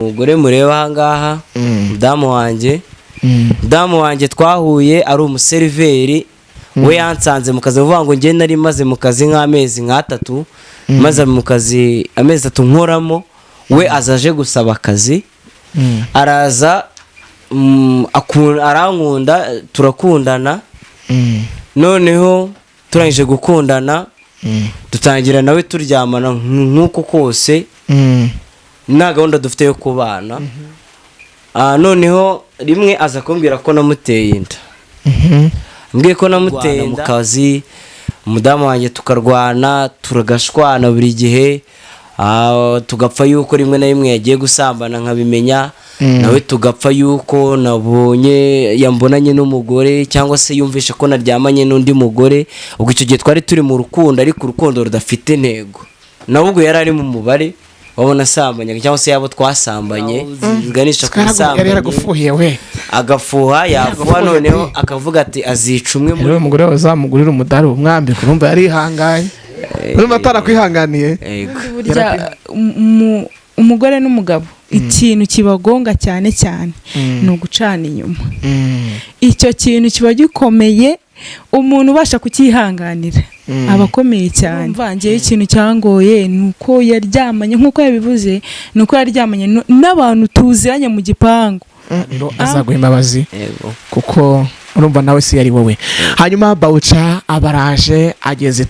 Umugore mureba ahangaha, mudamu wanjye twahuye ari umuseriveri. We yansanze mu kazi, uvuga ngo njye nari maze mu kazi nk'amezi nk'atatu, maze mu kazi amezi 3 nkoramo. We aza aje gusaba akazi, araza, arankunda, turakundana. Noneho turangije gukundana, dutangira nawe turyamana nk'uko kose, nta gahunda dufite yo kubana. Noneho rimwe aza kumbwira ko namuteye inda. Mbwiye ko namuteye mu kazi, umudamu wanjye tukarwana, turagashwana buri gihe. Tugapfa yuko rimwe na rimwe yagiye gusambana nkabimenya, nawe tugapfa yuko nabonye yambonanye n'umugore cyangwa se yumvishe ko naryamanye n'undi mugore. Ubwo icyo gihe twari turi mu rukundo, ariko urukundo rudafite intego. Nawe ubwo yari ari mu mubare wabona asambanye cyangwa se yabo twasambanye ziganisha ku Yari busambanyi. yaragufuhiye we. Agafuha, yafuha, Yaragufuhiye noneho pe. akavuga ati azica umwe muri Rero umugore wawe uzamugurira umudari umwambika, urumva yarihanganye, urumva atarakwihanganiye. Yego. Burya umugore n'umugabo ikintu kibagonga cyane cyane ni ugucana inyuma. Icyo kintu kiba gikomeye, umuntu ubasha kucyihanganira aba akomeye cyane. Mvangeyeho, ikintu cyangoye ni uko yaryamanye, nk'uko yabivuze, ni uko yaryamanye n'abantu tuziranye mu gipangu. Rero azaguha imbabazi, Yego. kuko urumva nawe si yari wowe. Hanyuma Bawuca abaraje, ageze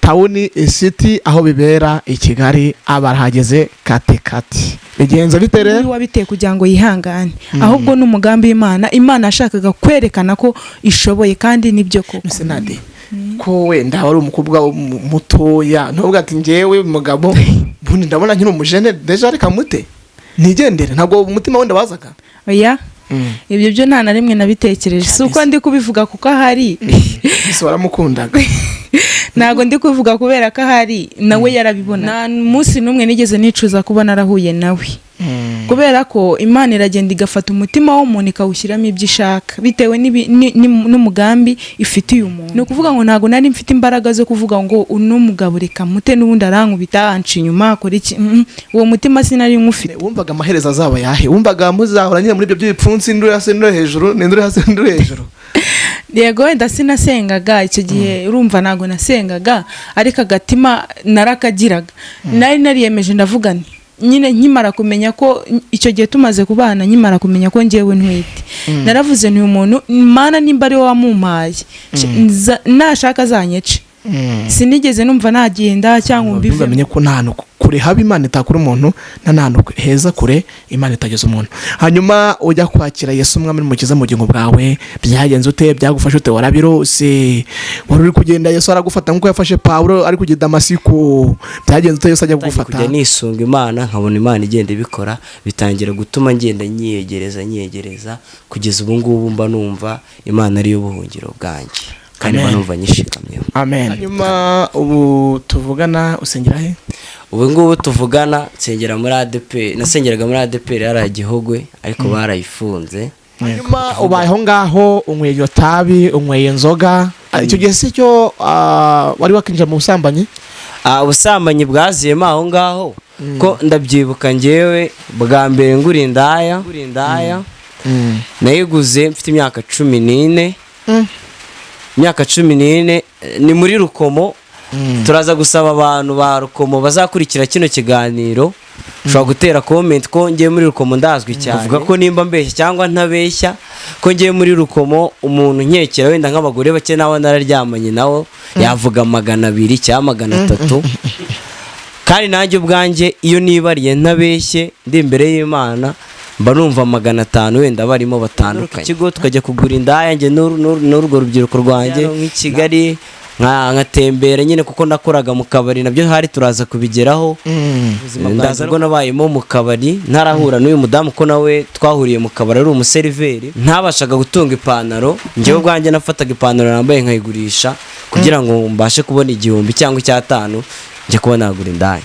town city aho bibera i Kigali, abarahageze katikati. Bigenza bite rero? Niwe wabiteye kugira ngo yihangane, ahubwo ni umugambi w'Imana. Imana yashakaga kwerekana ko ishoboye, kandi nibyo koko. Ese Nade, ko wenda wari umukobwa mutoya, ntuvuga ati njyewe mugabo ubundi ndabona nkiri umujene déjà, reka mute nigendere? Ntabwo umutima wenda wazaga? Oya, ibyo byo nta na rimwe nabitekereje. Si uko ndi kubivuga kuko ahari. Ese waramukundaga? Ntabwo ndi kubivuga kubera ko ahari, nawe yarabibona. Nta munsi n'umwe nigeze nicuza kuba narahuye nawe, kubera ko Imana iragenda igafata umutima w'umuntu ikawushyiramo ibyo ishaka bitewe n'umugambi ifitiye umuntu. Ni ukuvuga ngo ntabwo nari mfite imbaraga zo kuvuga ngo uno mugabo reka mute, n'ubundi arankubita, anca inyuma, akora iki. Uwo mutima sinari nywufite. Wumvaga amaherezo azaba yahe? Wumvaga muzahora nyine muri ibyo by'ibipfunsi, induru hasi, induru hejuru, n'induru hasi, induru hejuru? Yego, wenda sinasengaga icyo gihe, urumva ntabwo nasengaga, ariko agatima narakagiraga. Nari nariyemeje, ndavuga nti nyine nkimara kumenya ko icyo gihe tumaze kubana, nkimara kumenya ko ngewe ntwite, naravuze nti uyu muntu, Mana, nimba ari wowe wamumpaye, nashaka azanyece. Sinigeze numva nagenda cyangwa mbivemo. Bamenye ko nta hantu kure haba Imana itakura umuntu, nta n'ahantu heza kure Imana itageza umuntu. Hanyuma ujya kwakira Yesu umwami n'umukiza mu bugingo bwawe, byagenze ute? Byagufashe ute? Warabirose? Wari uri kugenda Yesu aragufata nk'uko yafashe Pawulo ari kugenda Damasiko? Byagenze ute Yesu ajya Natangiye kugufata? kujya nisunga Imana, nkabona Imana igenda ibikora, bitangira gutuma ngenda nyiyegereza, nyiyegereza, kugeza ubu ngubu mba numva Imana ariyo buhungiro bwanjye, kandi mba Amen. numva nyishikamyeho. Amen. Hanyuma ubu tuvugana usengera he? Ubu ngubu tuvugana nsengera muri ADEPR. Nasengeraga muri ADEPR yari Gihogwe, ariko barayifunze. Hanyuma ubaye aho ngaho, unyweye iryo tabi, unyweye inzoga. Icyo gihe si cyo wari wakinjira mu busambanyi? Ubusambanyi bwaziyemo aho ngaho, ko ndabyibuka ngewe bwa mbere ngura indaya nayiguze mfite imyaka 14. Imyaka 14, ni muri Rukomo. Turaza gusaba abantu ba Rukomo bazakurikira kino kiganiro, ushobora gutera comment ko ngiye muri Rukomo ndazwi cyane. Uvuga ko nimba mbeshya cyangwa ntabeshya, ko ngiye muri Rukomo, umuntu nkekera wenda nk'abagore bake nawe nararyamanye nawe yavuga 200 cyangwa 300. Kandi nanjye ubwanjye iyo nibariye ntabeshye ndi imbere y'Imana, mba numva 500 wenda barimo batandukanye. Ikigo tukajya kugura indaya, njye n'urwo rubyiruko rwanjye nk'i Kigali, nkatembera nyine, kuko nakoraga mu kabari nabyo hari turaza kubigeraho. Ndaza ubwo nabayemo mu kabari ntarahura n'uyu mudamu, ko nawe twahuriye mu kabari ari umuseriveri. Ntabashaga gutunga ipantaro. Njyewe ubwanjye nafataga ipantaro nambaye nkayigurisha kugira ngo mbashe kubona 1000 cyangwa icyatanu, njye kuba nagura indaya.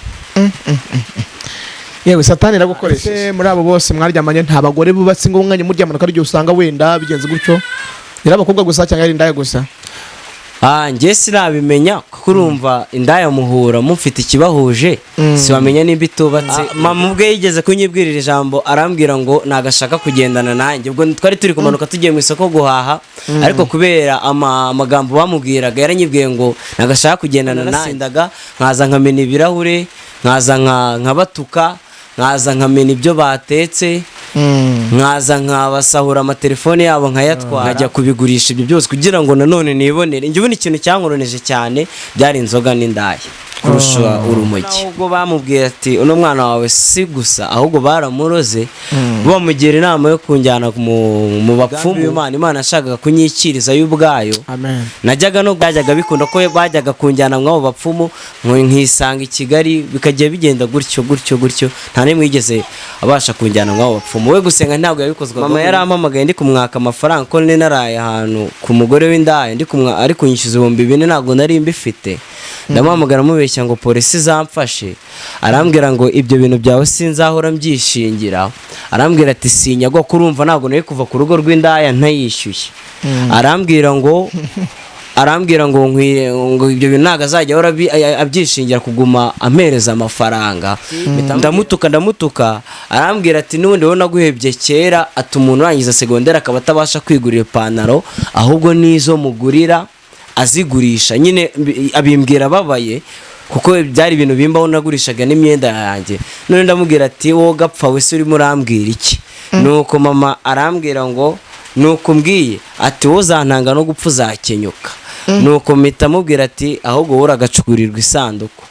Yewe, Satani iragukoresheje. Muri abo bose mwaryamanye, nta bagore bubatse ngo umwanya muryamana, ko ari igihe usanga wenda bigenze gutyo? Yari abakobwa gusa cyangwa yari indaya gusa? Njye sinabimenya kuko urumva indaya muhura mufite ikibahuje, siwamenya nimba itubatse. Mama ubwe yigeze kunyibwirira ijambo, arambwira ngo nagashaka kugendana nanjye. Ubwo twari turi kumanuka tugiye mu isoko guhaha, ariko kubera amagambo bamubwiraga yaranyibwiye ngo nagashaka kugendana nanjye. Nkaza nkamena ibirahure, nkaza nkabatuka, nkaza nkamena ibyo batetse, nkaza nkabasahura amatelefone yabo nkayatwara, nkajya kubigurisha ibyo byose kugira ngo nanone nibonere. Njye ubundi ikintu cyankoroneje cyane byari inzoga n'indaya kurusha urumogi. Ubwo bamubwiye ati uno mwana wawe si gusa, ahubwo baramuroze, bamugira inama yo kunjyana mu bapfumu. Imana yashakaga kunyikiriza yo ubwayo. Amen. Najyaga no byajyaga bikunda ko bajyaga kunjyana mw'abo bapfumu, nkisanga i Kigali, bikajya bigenda gutyo gutyo gutyo. Nta n'imwe yigeze abasha kunjyana mw'abo bapfumu. We gusenga ntabwo yabikozwaga. Mama yarampamagaye ndi kumwaka amafaranga, ko nari naraye ahantu ku mugore w'indaya, ndi kumwa ari kunyishyuza 4000, ntabwo nari mbifite. Ndamuhamagara mubeshya ngo polisi zamfashe, arambwira ngo ibyo bintu byawe sinzahora mbyishingira. Arambwira ati sinyagwa, kurumva ntabwo nari kuva ku rugo rw'indaya ntayishyuye. Arambwira ngo nkwiye ngo ibyo bintu ntabwo azajya ahora abyishingira kuguma ampereza amafaranga. Ndamutuka, arambwira ati n'ubundi wowe naguhebye kera. Ati umuntu urangiza segonderi akaba atabasha kwigurira ipantaro, ahubwo n'izo mugurira azigurisha nyine. Abimbwira ababaye kuko byari ibintu bimbaho, nagurishaga n'imyenda yanjye. None ndamubwira ati wowe gapfa wese urimo urambwira iki? Nuko mama arambwira ngo nuko umbwiye, ati wowe uzantanga no gupfa uzakenyuka. Nuko mpita mubwira ati ahubwo wowe uragacukurirwa isanduku.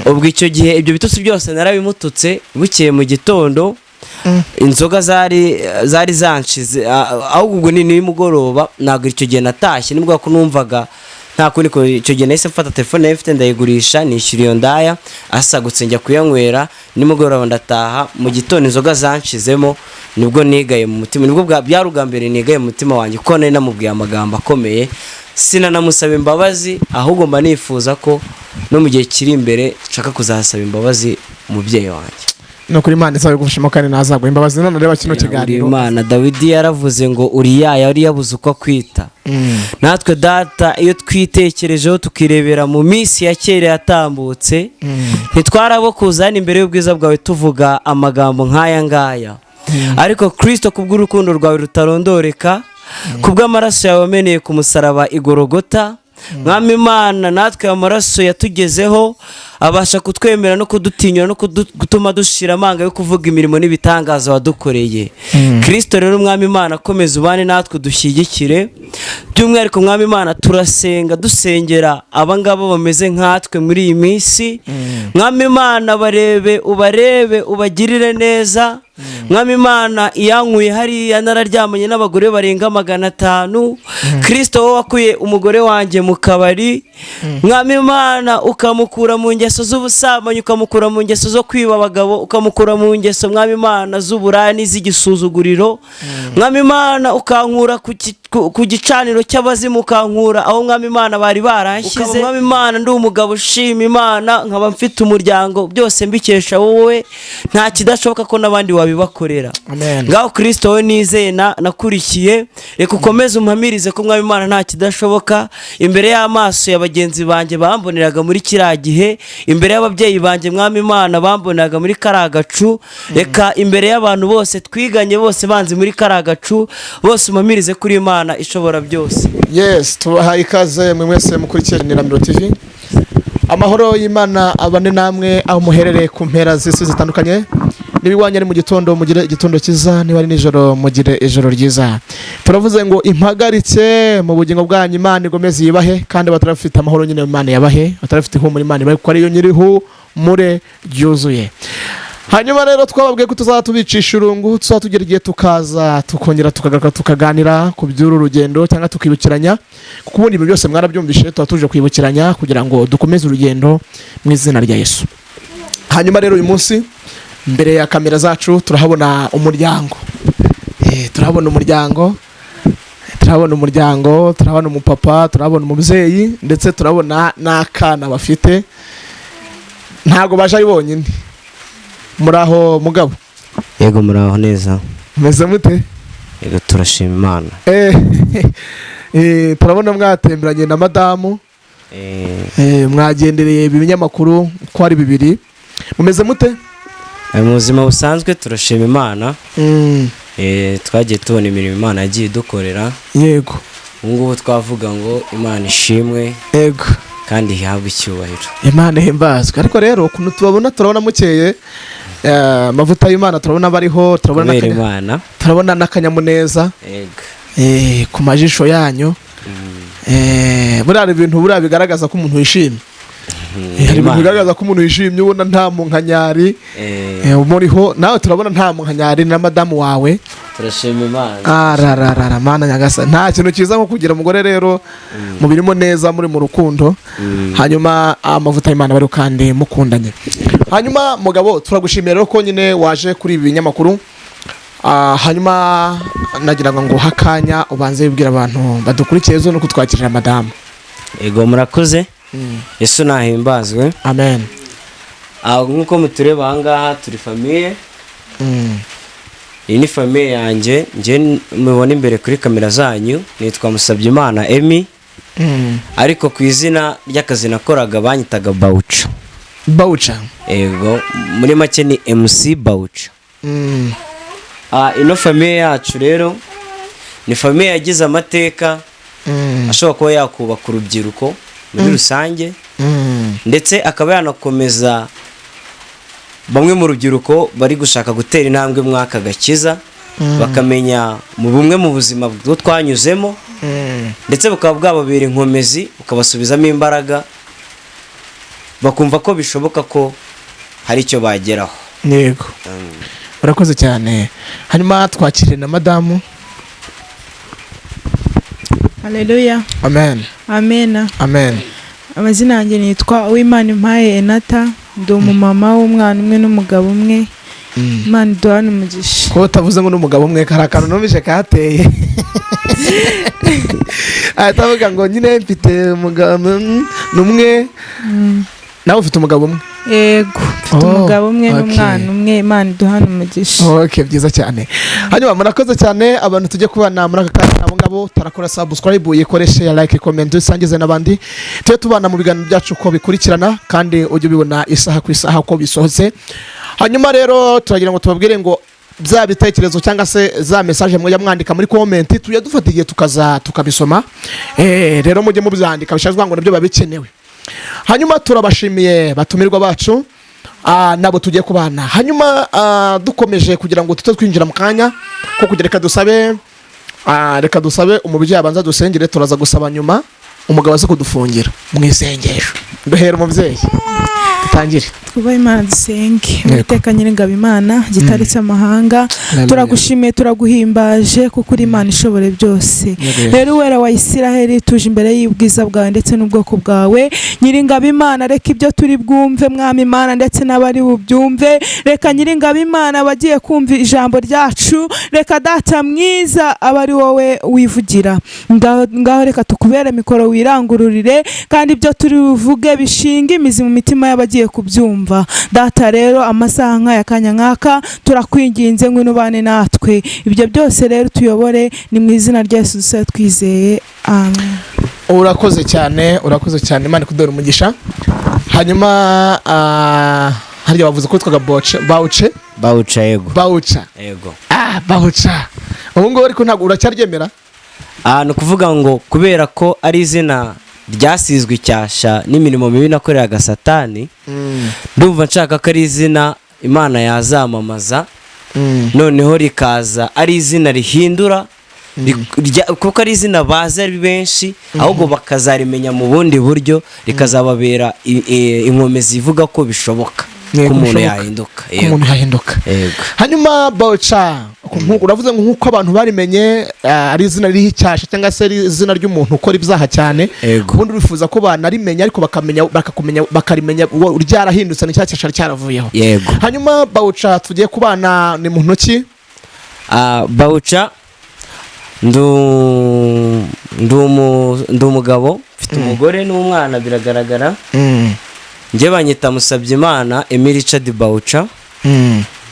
Ubwo icyo gihe ibyo bitutsi byose narabimututse. Bukeye mu gitondo inzoga zari zanshize, ahubwo ubwo ni nimugoroba, ntabwo icyo gihe natashye, nibwo ko numvaga nta kundi ko icyo gihe nahise mfata telefone nari mfite ndayigurisha, nishyura iyo ndaya, asagutse njya kuyanywera. Nimugoroba ndataha, mu gitondo inzoga zanshizemo. Nibwo nigaye mu mutima, nibwo byari ubwa mbere nigaye mu mutima wanjye, kuko nari namubwiye amagambo akomeye, sinanamusaba imbabazi. Ahubwo mba nifuza ko no mu gihe kiri imbere nshaka kuzasaba imbabazi umubyeyi wanjye. Ni ukuri Imana izabigufashamo kandi ntazaguha imbabazi none reba kino kiganiro. Imana, Dawidi yaravuze ngo Uriya yari yabuze uko akwita. Natwe data, iyo twitekerejeho tukirebera mu minsi ya kera yatambutse, ntitwarabo kuzana imbere y'ubwiza bwawe tuvuga amagambo nk'aya ngaya. Ariko Kristo, kubw'urukundo rwawe rutarondoreka, kubw'amaraso yawe wameneye ku musaraba i Gorogota, Mwami Imana, natwe amaraso yatugezeho abasha kutwemera no kudutinyura no gutuma dushira amanga yo kuvuga imirimo n'ibitangaza wadukoreye. Kristo rero, Mwami Imana, komeza ubane natwe, dushyigikire. By'umwihariko Mwami Imana, turasenga dusengera abangaba bameze nkatwe muri iyi minsi. Mwami Imana, barebe, ubarebe, ubagirire neza. Mwami Imana, iyankuye hariya nararyamanye n'abagore barenga 500, Kristo wowe wakuye umugore wanjye mu kabari, Mwami Imana, ukamukura mu ngeso z'ubusambanyi, ukamukura mu ngeso zo kwiba abagabo, ukamukura mu ngeso, Mwami Imana, z'uburani z'igisuzuguriro, Mwami Imana, ukankura ku gicaniro cy'abazimu, ukankura aho, Mwami Imana, bari baranshyize. Mwami Imana, ndi umugabo ushima Imana, nkaba mfite umuryango, byose mbikesha wowe. Nta kidashoboka ko n'abandi wabibakorera. Amen. Ngaho Kristo wowe nizeye nakurikiye, reka ukomeze umpamirize ko, Mwami Imana, nta kidashoboka imbere y'amaso ya bagenzi banjye bamboneraga muri kiriya gihe, imbere y'ababyeyi banjye, Mwami Imana, bamboneraga muri kariya gacu. Reka imbere y'abantu bose twiganye, bose banzi muri kariya gacu, bose umpamirize kuri Imana ishobora byose. Yes, tubahaye ikaze mwe mwese mukurikiye Niramiro TV. Amahoro y'Imana abane namwe aho muherereye ku mpera z'isi zitandukanye. Niba iwanyu ari mu gitondo, mugire igitondo cyiza, niba ari nijoro, mugire ijoro ryiza. Turavuze ngo impagaritse mu bugingo bwanyu Imana igomeze yibahe, kandi batarafite amahoro nyine Imana yabahe, batarafite ihumure Imana ibahe, kuko ariyo nyirihumure ryuzuye. Hanyuma rero twababwiye ko tuzaba tubicisha irungu, tuzaba tugera igihe tukaza tukongera tukagaruka tukaganira ku by'uru rugendo cyangwa tukibukiranya, kuko ubundi ibintu byose mwarabyumvise, tuba tuje kwibukiranya kugira ngo dukomeze urugendo mu izina rya Yesu. Hanyuma rero uyu munsi mbere ya kamera zacu turahabona umuryango, turahabona umuryango, turahabona umuryango, turahabona umupapa, turahabona umubyeyi, ndetse turabona n'akana bafite. Ntabwo baje ari bonyine. Muraho mugabo? Yego, muraho neza. Meze mute? Yego, turashima Imana. Turabona mwatemberanye na madamu. Mwagendereye ibi binyamakuru uko ari bibiri, mumeze mute? Mu buzima busanzwe turashima Imana. Twagiye tubona imirimo Imana yagiye idukorera. Ubu ngubu twavuga ngo Imana ishimwe kandi ihabwe icyubahiro. Imana ihimbazwe. Ariko rero ukuntu tubabona, turabona mukeye, amavuta y'Imana turabona bariho, turabona kubera Imana. Turabona n'akanyamuneza ku majisho yanyu. Buriya hari ibintu buriya bigaragaza ko umuntu yishimye. Hari ibintu Imana. bigaragaza ko umuntu yishimye, ubona nta munkanyari muriho. Nawe turabona nta munkanyari na madamu wawe. Turashima Imana. Arararara, Mana nyagasani, nta kintu cyiza nko kugira umugore rero mubirimo neza, muri mu rukundo, hanyuma amavuta y'Imana bari kandi mukundanye. Hanyuma mugabo, turagushimiye rero ko nyine waje kuri ibi binyamakuru. Hanyuma nagira ngo nguhe akanya ubanze wibwira abantu badukurikiye zo no kutwakirira madamu. Yego, murakoze. Yesu nahimbazwe. Amen. Nk'uko mutureba aha ngaha, turi famille. Iyi ni famille yanjye. Njye mubona imbere kuri kamera zanyu nitwa Musabyimana Emmy, ariko ku izina ry'akazi nakoraga banyitaga Bawuca. Bawuca. Yego, muri make ni MC Bawuca. Ino famille yacu rero ni famille yagize amateka ashobora kuba yakubaka urubyiruko muri rusange, ndetse akaba yanakomeza bamwe mu rubyiruko bari gushaka gutera intambwe mwaka gakiza, bakamenya mu bumwe mu buzima bwo twanyuzemo, ndetse bukaba bwababera inkomezi, bukabasubizamo imbaraga, bakumva ko bishoboka ko hari icyo bageraho. Yego, urakoze cyane. Hanyuma twakire na madamu. Haleluya. Amen. Amena. Amen. Amazina yanjye nitwa Uwimana Impaye Enata, ndi umumama w'umwana umwe n'umugabo umwe. Imana iduhane umugisha. Ko utavuze ngo n'umugabo umwe, kari akantu numvise kateye, ahita avuga ngo nyine mfite umugabo n'umwe. Nawe ufite umugabo umwe? Yego, mfite Oh, umugabo umwe okay. n'umwana umwe. Imana iduhane umugisha. Ok, byiza cyane. Hanyuma murakoze cyane abantu tujye kubana muri aka kanya. Abo ngabo tarakora subscribe, uyikoreshe ya like, comment, usangize n'abandi, tujye tubana mu biganiro byacu uko bikurikirana, kandi ujye ubibona isaha ku isaha uko bisohotse. Hanyuma rero turagira ngo tubabwire ngo bya bitekerezo cyangwa se za message mujya mwandika muri comment, tujya dufata igihe tukaza tukabisoma. Rero mujye mubyandika bishatse ngo nabyo biba bikenewe. Hanyuma turabashimiye batumirwa bacu, nabo tugiye kubana. Hanyuma dukomeje kugira ngo tute twinjira mu kanya ko kugira, reka dusabe umubyeyi abanza dusengere. Turaza gusaba nyuma umugabo aze kudufungira mu isengesho. Duhera umubyeyi, dutangire. Twubahe Imana, dusenge. Yego. Uwiteka Nyiringabo, Imana gitare cy'amahanga, turagushimiye, turaguhimbaje, kuko uri Imana ishobora byose. Yego. Rero Uwera wa Isiraheli, tuje imbere y'ubwiza bwawe ndetse n'ubwoko bwawe. Nyiringabo Imana, reka ibyo turi bwumve, Mwami Imana, ndetse n'abari bubyumve, reka Nyiringabo Imana abagiye kumva ijambo ryacu, reka Data mwiza abe ari wowe wivugira. Ngaho reka tukubere mikoro, wirangururire, kandi ibyo turi buvuge bishinga imizi mu mitima y'abagiye kubyumva. Data rero, amasaha nk'aya, kanya nk'aka, turakwinginze, ngwino ubane natwe. Ibyo byose rero tuyobore, ni mu izina rya Yesu dusabe twizeye, amen. Urakoze cyane, urakoze cyane. Imana ikuduhere umugisha. Hanyuma harya bavuze ko witwaga Boce, Bawuce? Bawuca, yego. Bawuca. Yego. Bawuca. Ubu ngubu ariko ntabwo uracyaryemera? Ni ukuvuga ngo kubera ko ari izina ryasizwe icyasha n'imirimo mibi nakoreraga Satani, ndumva nshaka ko ari izina Imana yazamamaza, noneho rikaza ari izina rihindura kuko ari izina bazi ari benshi, ahubwo bakazarimenya mu bundi buryo, rikazababera inkomezi ivuga ko bishoboka ko Yego, umuntu bishoboka. yahinduka. Ko umuntu yahinduka. Yego. Hanyuma Bawuca, uravuze ngo nk'uko abantu barimenye, ari izina ririho icyasha cyangwa se ari izina ry'umuntu ukora ibyaha cyane. Yego. Ubundi urifuza ko banarimenya, ariko bakamenya, bakakumenya, bakarimenya ryarahindutse n'icya cyasha cyaravuyeho. Yego. Hanyuma Bawuca tugiye kubana ni mu ntoki. Bawuca, ndi umugabo, mfite umugore n'umwana, biragaragara. Njye banyita Musabyimana Emile Richard Bawuca.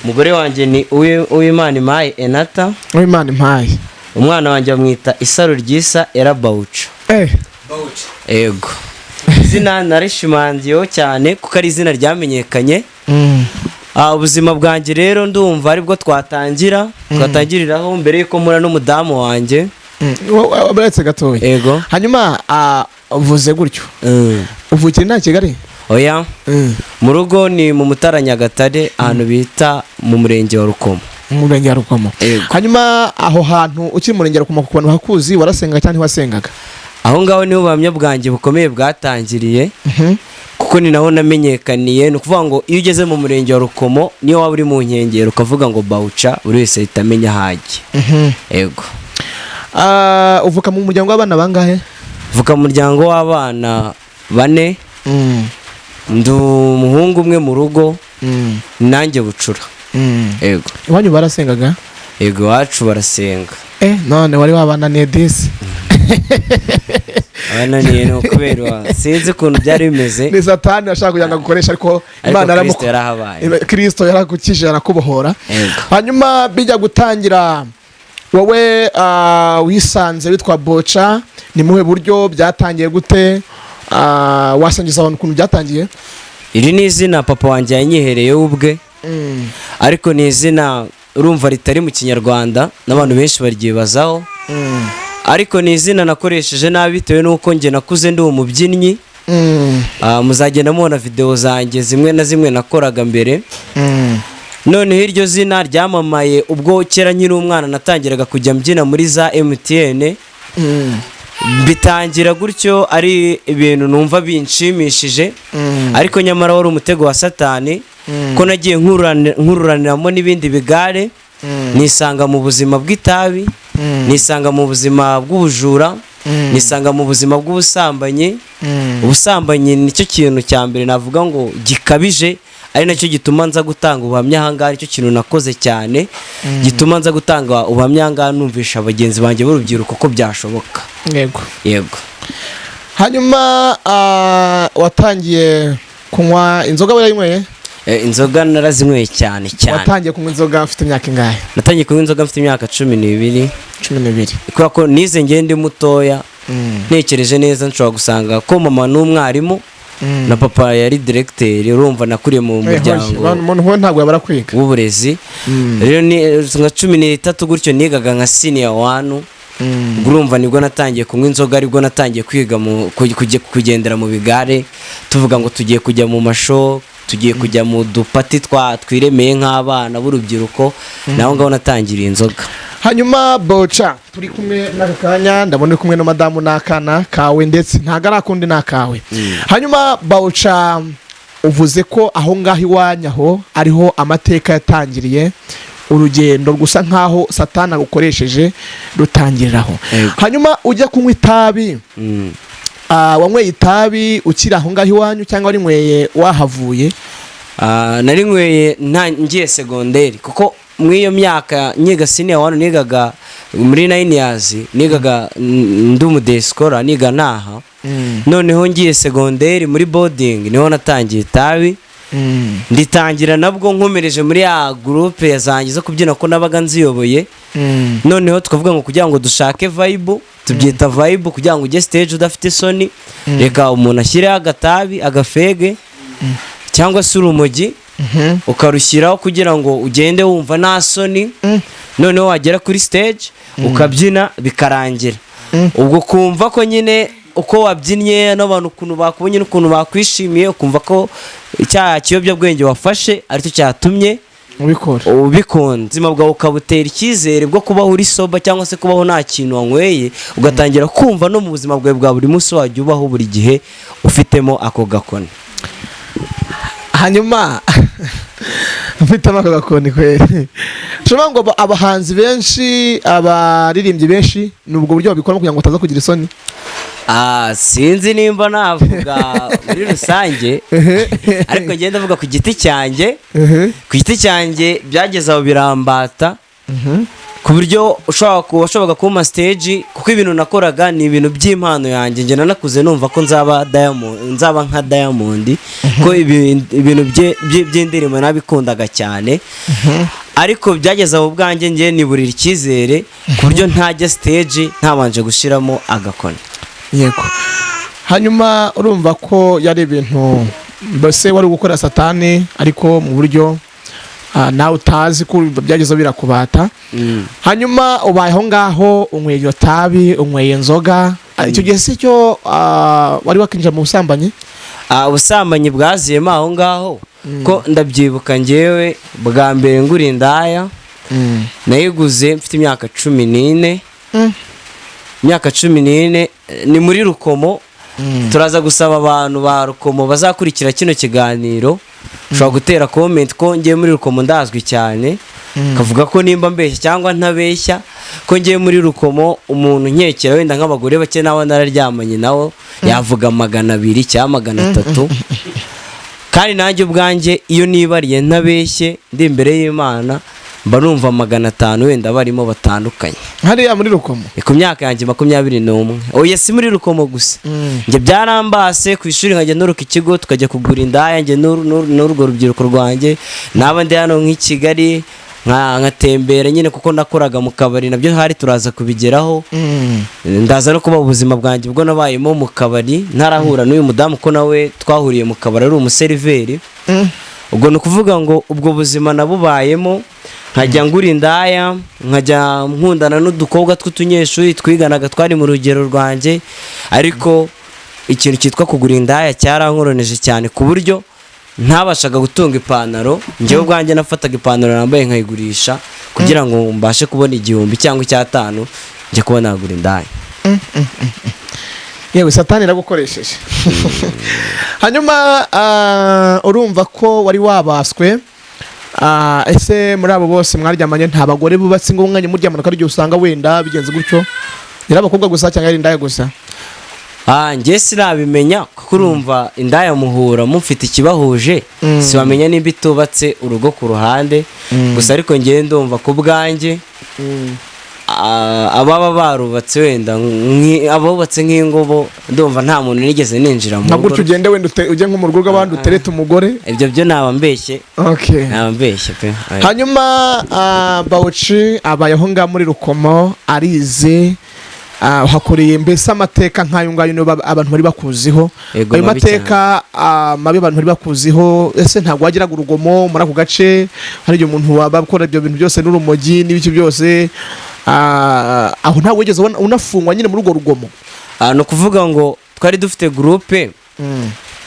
Umugore wanjye ni Uwimana Imaye Enata. Uwimana Impaye. Umwana wanjye bamwita Isaro Ryisa Era Bawuca. Ego, izina narishimangiyeho cyane kuko ari izina ryamenyekanye. Ubuzima bwanjye rero ndumva aribwo twatangiriraho mbere yuko mpura n'umudamu wanjye. Uretse gatoya. Ego. Hanyuma uvuze gutyo, uvukira inaha i Kigali? Oya. Mu rugo ni mu Mutara, Nyagatare, ahantu bita mu murenge wa Rukomo. Mu murenge wa Rukomo. Ego. Hanyuma aho hantu ukiri mu murenge wa Rukomo, ku bantu bahakuzi, warasengaga cyangwa ntiwasengaga? Aho ngaho niho ubuhamya bwanjye bukomeye bwatangiriye, kuko ni naho namenyekaniye. Ni ukuvuga ngo iyo ugeze mu murenge wa Rukomo, niyo waba uri mu nkengero ukavuga ngo Bawuca, buri wese ahita amenya aho ajya. Ego. Uvuka mu muryango w'abana bangahe? Mvuka mu muryango w'abana bane. Ndi umuhungu umwe mu rugo, nanjye bucura. Ego. Iwanyu barasengaga? Ego, iwacu barasenga. None wari wabananiye disi. Abananiye ni ukubera sinzi ukuntu byari bimeze. Ni Satani ashaka kugira ngo agukoreshe, ariko Ariko Imana Kristo yarahabaye. Kristo yaragukije, arakubohora. Ego. Hanyuma bijya gutangira, wowe wisanze witwa Boca ni muhe buryo? Byatangiye gute? Wasangiza abantu ukuntu byatangiye? Iri ni izina papa wanjye yanyihereyeho ubwe, ariko ni izina urumva ritari mu Kinyarwanda n'abantu benshi baryibazaho, ariko ni izina nakoresheje nabi bitewe n'uko njye nakuze ndi umubyinnyi. Muzagenda mubona videwo zanjye zimwe na zimwe nakoraga mbere. Noneho iryo zina ryamamaye ubwo kera nkiri umwana natangiraga kujya mbyina muri za MTN. Bitangira gutyo ari ibintu numva binshimishije, ariko nyamara wari umutego wa Satani, ko nagiye nkururaniramo n'ibindi bigare, nisanga mu buzima bw'itabi, nisanga mu buzima bw'ubujura, nisanga mu buzima bw'ubusambanyi. Ubusambanyi nicyo kintu cya mbere navuga ngo gikabije, ari nacyo gituma nza gutanga ubuhamya ahangaha. Nicyo kintu nakoze cyane gituma nza gutanga ubuhamya ahangaha, numvisha bagenzi banjye b'urubyiruko ko byashoboka. Yego. Yego. Hanyuma watangiye kunywa inzoga, warayinyweye? Inzoga narazinyweye cyane cyane. Watangiye kunywa inzoga ufite imyaka ingahe? Natangiye kunywa inzoga mfite imyaka 12. 12. Kubera ko nize ngewe ndi mutoya. Ntekereje neza nshobora gusanga ko mama ni umwarimu na papa yari diregiteri. Urumva nakuriye mu muryango Umuntu we ntabwo yabara kwiga. w'uburezi. Rero ni nka 13 gutyo, nigaga nka senior one. Ubwo urumva nibwo natangiye kunywa inzoga, aribwo natangiye kwiga kugendera mu bigare, tuvuga ngo tugiye kujya mu ma show, tugiye kujya mu dupati twa twiremeye nk'abana b'urubyiruko. Naho ngaho natangiriye inzoga. Hanyuma Boca turi kumwe n'aka kanya, ndabona uri kumwe na madamu n'akana kawe, ndetse ntabwo ari akundi, ni akawe. Hanyuma Boca, uvuze ko aho ngaho iwanyu aho ariho amateka yatangiriye, urugendo gusa nkaho Satani agukoresheje rutangiriraho. Yego. Hanyuma ujya kunywa itabi, wanyweye itabi ukiri aho ngaho iwanyu cyangwa warinyweye wahavuye? Narinyweye nta ngiye segonderi, kuko muri iyo myaka nyiga senior one, nigaga muri 9 years, nigaga ndi umu day scholar, niga ntaha. Noneho ngiye segonderi muri boarding niho natangiye itabi. Nditangira nabwo nkomereje muri ya groupe zanjye zo kubyina, ko nabaga nziyoboye. Noneho tukavuga ngo kugira ngo dushake vibe, tubyita vibe, kugira ngo ujye stage udafite isoni, reka umuntu ashyireho agatabi, agafege cyangwa se urumogi, ukarushyiraho kugira ngo ugende wumva nta soni. Noneho wagera kuri stage ukabyina bikarangira, ubwo kumva ko nyine uko wabyinnye n'abantu ukuntu bakubonye n'ukuntu bakwishimiye, ukumva ko cya kiyobyabwenge wafashe aricyo cyatumye Ubikora. Ubikunda. Ubuzima bwawe ukabutera icyizere bwo kubaho uri sober, cyangwa se kubaho nta kintu wanyweye, ugatangira kumva no mu buzima bwawe bwa buri munsi wajya ubaho buri gihe ufitemo ako gakoni. Hanyuma mfitemo ako gakoni kweri, ushobora ngo abahanzi benshi, abaririmbyi benshi, ni ubwo buryo babikoramo kugira ngo bataza kugira isoni? Sinzi nimba navuga muri rusange, ariko ngenda ndavuga ku giti cyanjye. Ku giti cyanjye byageze aho birambata. Ku buryo washoboraga kumpa stage, kuko ibintu nakoraga ni ibintu by'impano yanjye. Njye nanakuze numva ko nzaba Diamond, nzaba nka Diamond, ko ibintu by'indirimbo nabikundaga cyane. Ariko byageze aho ubwanjye njye niburira icyizere, ku buryo ntajya stage ntabanje gushyiramo agakoni. Yego, hanyuma urumva ko yari ibintu mbese wari gukora satani, ariko mu buryo nawe utazi ko byageze birakubata. Hanyuma ubaye aho ngaho, unyweye iryo tabi, unyweye inzoga. Icyo gihe si cyo wari wakinjira mu busambanyi? Ubusambanyi bwaziyemo aho ngaho, ko ndabyibuka ngewe bwa mbere ngura indaya nayiguze mfite imyaka 14. Imyaka 14, ni muri Rukomo. Turaza gusaba abantu ba Rukomo bazakurikira kino kiganiro, ushobora gutera comment, ko ngiye muri Rukomo ndazwi cyane, kavuga ko nimba mbeshya cyangwa ntabeshya, ko ngiye muri Rukomo umuntu nkekera wenda nk'abagore bake nawe nararyamanye nawe yavuga 200 cyangwa 300. Kandi nanjye ubwanjye iyo nibariye ntabeshye ndi imbere y'Imana, mba numva 500 wenda barimo batandukanye. Hariya muri Rukomo? Ni ku myaka yanjye 21. Oya, si muri Rukomo gusa. Njye byarambase ku ishuri, nkajya nturuka ikigo tukajya kugura indaya, njye n'urwo rubyiruko rwanjye. Naba ndi hano nk'i Kigali nkatembera nyine, kuko nakoraga mu kabari, nabyo hari turaza kubigeraho. Ndaza no kuba ubuzima bwanjye ubwo nabayemo mu kabari ntarahura n'uyu mudamu, ko nawe twahuriye mu kabari ari umuseriveri. Ubwo ni ukuvuga ngo ubwo buzima nabubayemo, nkajya ngura indaya, nkajya nkundana n'udukobwa tw'utunyeshuri twiganaga, twari mu rugero rwanjye. Ariko ikintu cyitwa kugura indaya cyarankoronije cyane, ku buryo ntabashaga gutunga ipantaro. Njyewe ubwanjye nafataga ipantaro nambaye nkayigurisha kugira ngo mbashe kubona 1000 cyangwa 500, njye kuba nagura indaya. Yewe, satani iragukoresheje. Hanyuma urumva ko wari wabaswe. Ese muri abo bose mwaryamanye nta bagore bubatse ngo umwanya muryamana, ko ari usanga wenda bigenze gutyo, yari abakobwa gusa cyangwa yari indaya gusa? Njye sinabimenya, kuko urumva indaya muhura mufite ikibahuje, siwamenya nimba itubatse urugo ku ruhande gusa. Ariko njye ndumva ku bwanjye ababa barubatse wenda abubatse nk'ingobo, ndumva nta muntu nigeze ninjira mu Nka rugo. gutyo ugende wenda ujye nko mu rugo rw'abandi uterete umugore? Ibyo byo naba mbeshye. Naba mbeshye pe. Oya. Hanyuma Bawuci abayeho ngaho muri Rukomo, arize, hakoreye mbese amateka nk'ayo ngayo niyo abantu bari bakuziho. Yego, Ayo mabi. mateka mabi abantu bari bakuziho, ese ntabwo wagiraga urugomo muri ako gace? Hari igihe umuntu waba akora ibyo bintu byose n'urumogi n'ibiki byose, aho ntabwo wigeze unafungwa nyine muri urwo rugomo? Ni ukuvuga ngo twari dufite groupe.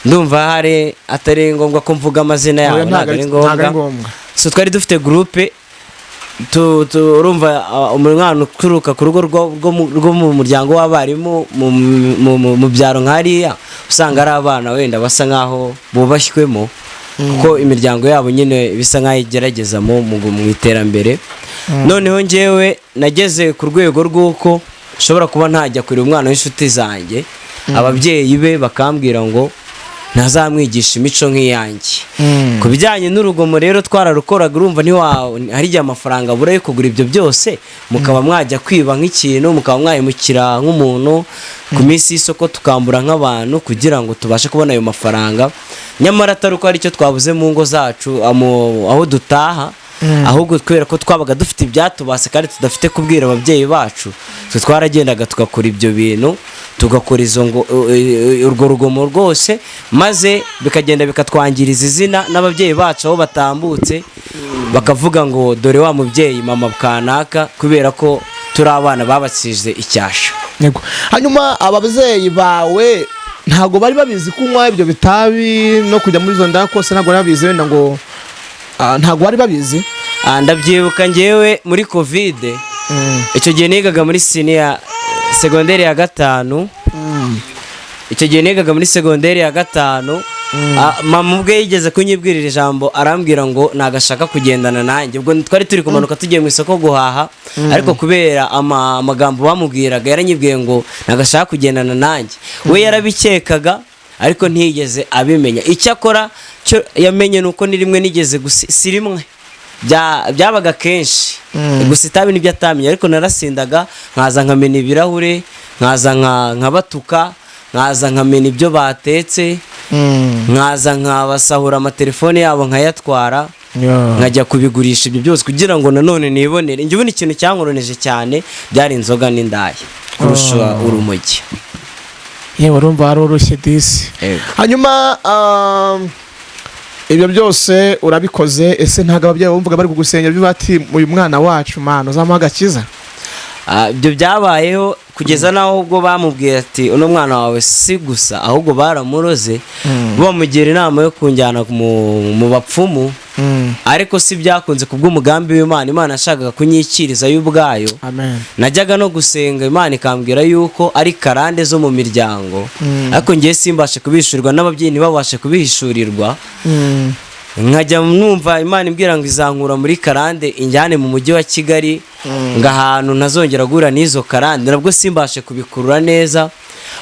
Ndumva hari atari ngombwa ko mvuga amazina yabo. Oya, ntabwo ari ntabwo ari ngombwa. ngombwa. So twari dufite groupe, urumva umwana uturuka ku rugo rwo mu muryango w'abarimu mu byaro nk'hariya, usanga ari abana wenda basa nk'aho bubashyywemo, kuko imiryango yabo nyine bisa nk'aho igerageza mu iterambere. Noneho njyewe nageze ku rwego rw'uko nshobora kuba ntajya kureba umwana w'inshuti zanjye, ababyeyi be bakambwira ngo ntazamwigisha imico nk'iyanjye. Ku bijyanye n'urugomo rero, twararukoraga. Urumva ntiwa hari igihe amafaranga abura yo kugura ibyo byose, mukaba mwajya kwiba nk'ikintu, mukaba mwahemukira nk'umuntu ku minsi y'isoko, tukambura nk'abantu kugira ngo tubashe kubona ayo mafaranga, nyamara atari uko hari icyo twabuze mu ngo zacu aho dutaha, ahubwo kubera ko twabaga dufite ibyatubase kandi tudafite kubwira ababyeyi bacu. Twe twaragendaga tugakora ibyo bintu, tugakora izo ngo urwo rugomo rwose, maze bikagenda bikatwangiriza izina n'ababyeyi bacu aho batambutse bakavuga ngo dore wa mubyeyi mama kanaka, kubera ko turi abana babasize icyasha. Yego. Hanyuma ababyeyi bawe ntabwo bari babizi kunywa ibyo bitabi no kujya muri izo nda kose? Ntabwo bari babizi wenda ngo ntabwo bari babizi? Ndabyibuka ngewe muri COVID, icyo gihe nigaga muri senior segonderi ya gatanu. Icyo gihe nigaga muri segonderi ya gatanu. Mama ubwe yigeze kunyibwirira ijambo, arambwira ngo nagashaka kugendana nanjye. Ubwo twari turi kumanuka tugiye mu isoko guhaha, ariko kubera amagambo bamubwiraga, yaranyibwiye ngo nagashaka kugendana nanjye. We yarabikekaga ariko ntiyigeze abimenya. Icyakora cyo yamenye ni uko ni rimwe nigeze si rimwe. Byabaga kenshi gusa itabi nibyo atamenye, ariko narasindaga nkaza nkamena ibirahure, nkaza nkabatuka, nkaza nkamena ibyo batetse, nkaza nkabasahura amatelefone yabo nkayatwara, nkajya kubigurisha ibyo byose kugira ngo nanone nibonere. Njye ubundi ikintu cyankoroneje cyane byari inzoga n'indaya kurusha urumogi. Yewe, urumva waroroshye disi. Yego. Hanyuma ibyo byose urabikoze, ese ntabwo ababyeyi bumvaga bari kugusengera byo bati: "Uyu mwana wacu, mana uzamuha agakiza"? Ibyo byabayeho kugeza n'aho ubwo bamubwiye ati: "Uno mwana wawe si gusa, ahubwo baramuroze." Bamugira inama yo kunjyana mu bapfumu, ariko si byakunze kubw'umugambi w'Imana. Imana yashakaga kunyikiriza yo ubwayo. Amen. Najyaga no gusenga, Imana ikambwira yuko ari karande zo mu miryango, ariko ngiye simbashe kubihishurirwa, n'ababyeyi ntibabashe kubihishurirwa. Nkajya numva Imana imbwira ngo izankura muri karande, injyane mu mujyi wa Kigali, ngo ahantu ntazongera guhura n'izo karande, nabwo simbashe kubikurura neza.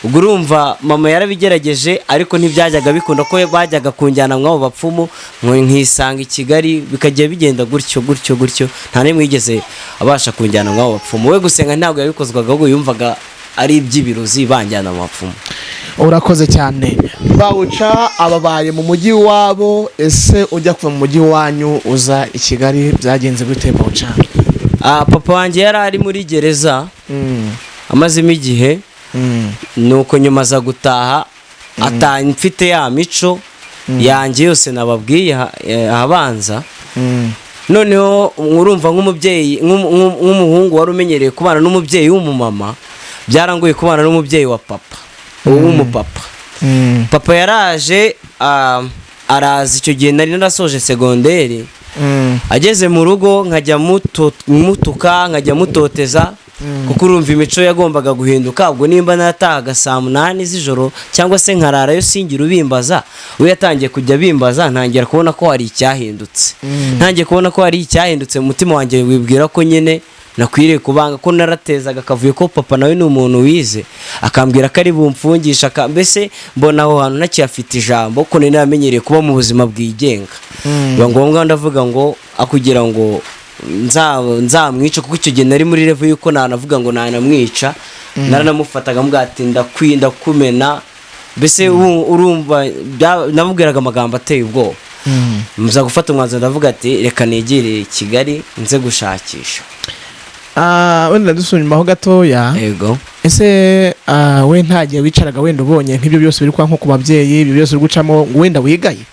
Ubwo urumva mama yarabigerageje, ariko ntibyajyaga bikunda ko bajyaga kunjyana mw'abo bapfumu, nkisanga i Kigali, bikajya bigenda gutyo gutyo gutyo. Nta n'imwe yigeze abasha kunjyana mw'abo bapfumu. We gusenga ntabwo yabikozwaga, ahubwo yumvaga ari iby'ibirozi banjyana mu bapfumu. Urakoze cyane. Bawuca ababaye mu mujyi wabo. Ese ujya kuva mu mujyi wanyu uza i Kigali byagenze gute, Bawuca? Papa wanjye yari ari muri gereza amazemo igihe, nuko nyuma aza gutaha, ataha mfite ya mico yanjye yose nababwiye ahabanza. Noneho urumva nk'umubyeyi, nk'umuhungu wari umenyereye kubana n'umubyeyi w'umumama, byarangoye kubana n'umubyeyi wa papa, w'umupapa. Papa yaraje, araza icyo gihe nari narasoje segonderi. Ageze mu rugo nkajya mutuka, nkajya mutoteza, kuko urumva imico yagombaga guhinduka. Ubwo nimba natahaga saa 8 z'ijoro cyangwa se nkararayo singira ubimbaza, we yatangiye kujya abimbaza. Ntangira kubona ko hari icyahindutse. Ntangiye kubona ko hari icyahindutse, mu mutima wanjye wibwira ko nyine nakwiriye kubanga, ko naratezaga akavuyo, ko papa nawe ni umuntu wize, akambwira ko ari bumfungisha, mbese mbona aho hantu ntakiyafite ijambo, ko nari naramenyereye kuba mu buzima bwigenga. Biba ngombwa ndavuga ngo akugira ngo nzamwice, kuko icyo gihe nari muri level y'uko nanavuga ngo nanamwica. Naranamufataga mbwa ati: "Ndakwinda kumena." Mbese urumva namubwiraga amagambo ateye ubwoba. Nza gufata umwanzuro, ndavuga ati: "Reka nigire i Kigali nze gushakisha." Wenda dusubira inyuma ho gatoya. Yego. Ese we nta gihe wicaraga, wenda ubonye nk'ibyo byose biri kwa nko ku babyeyi, ibyo byose uri gucamo, ngo wenda wigaye?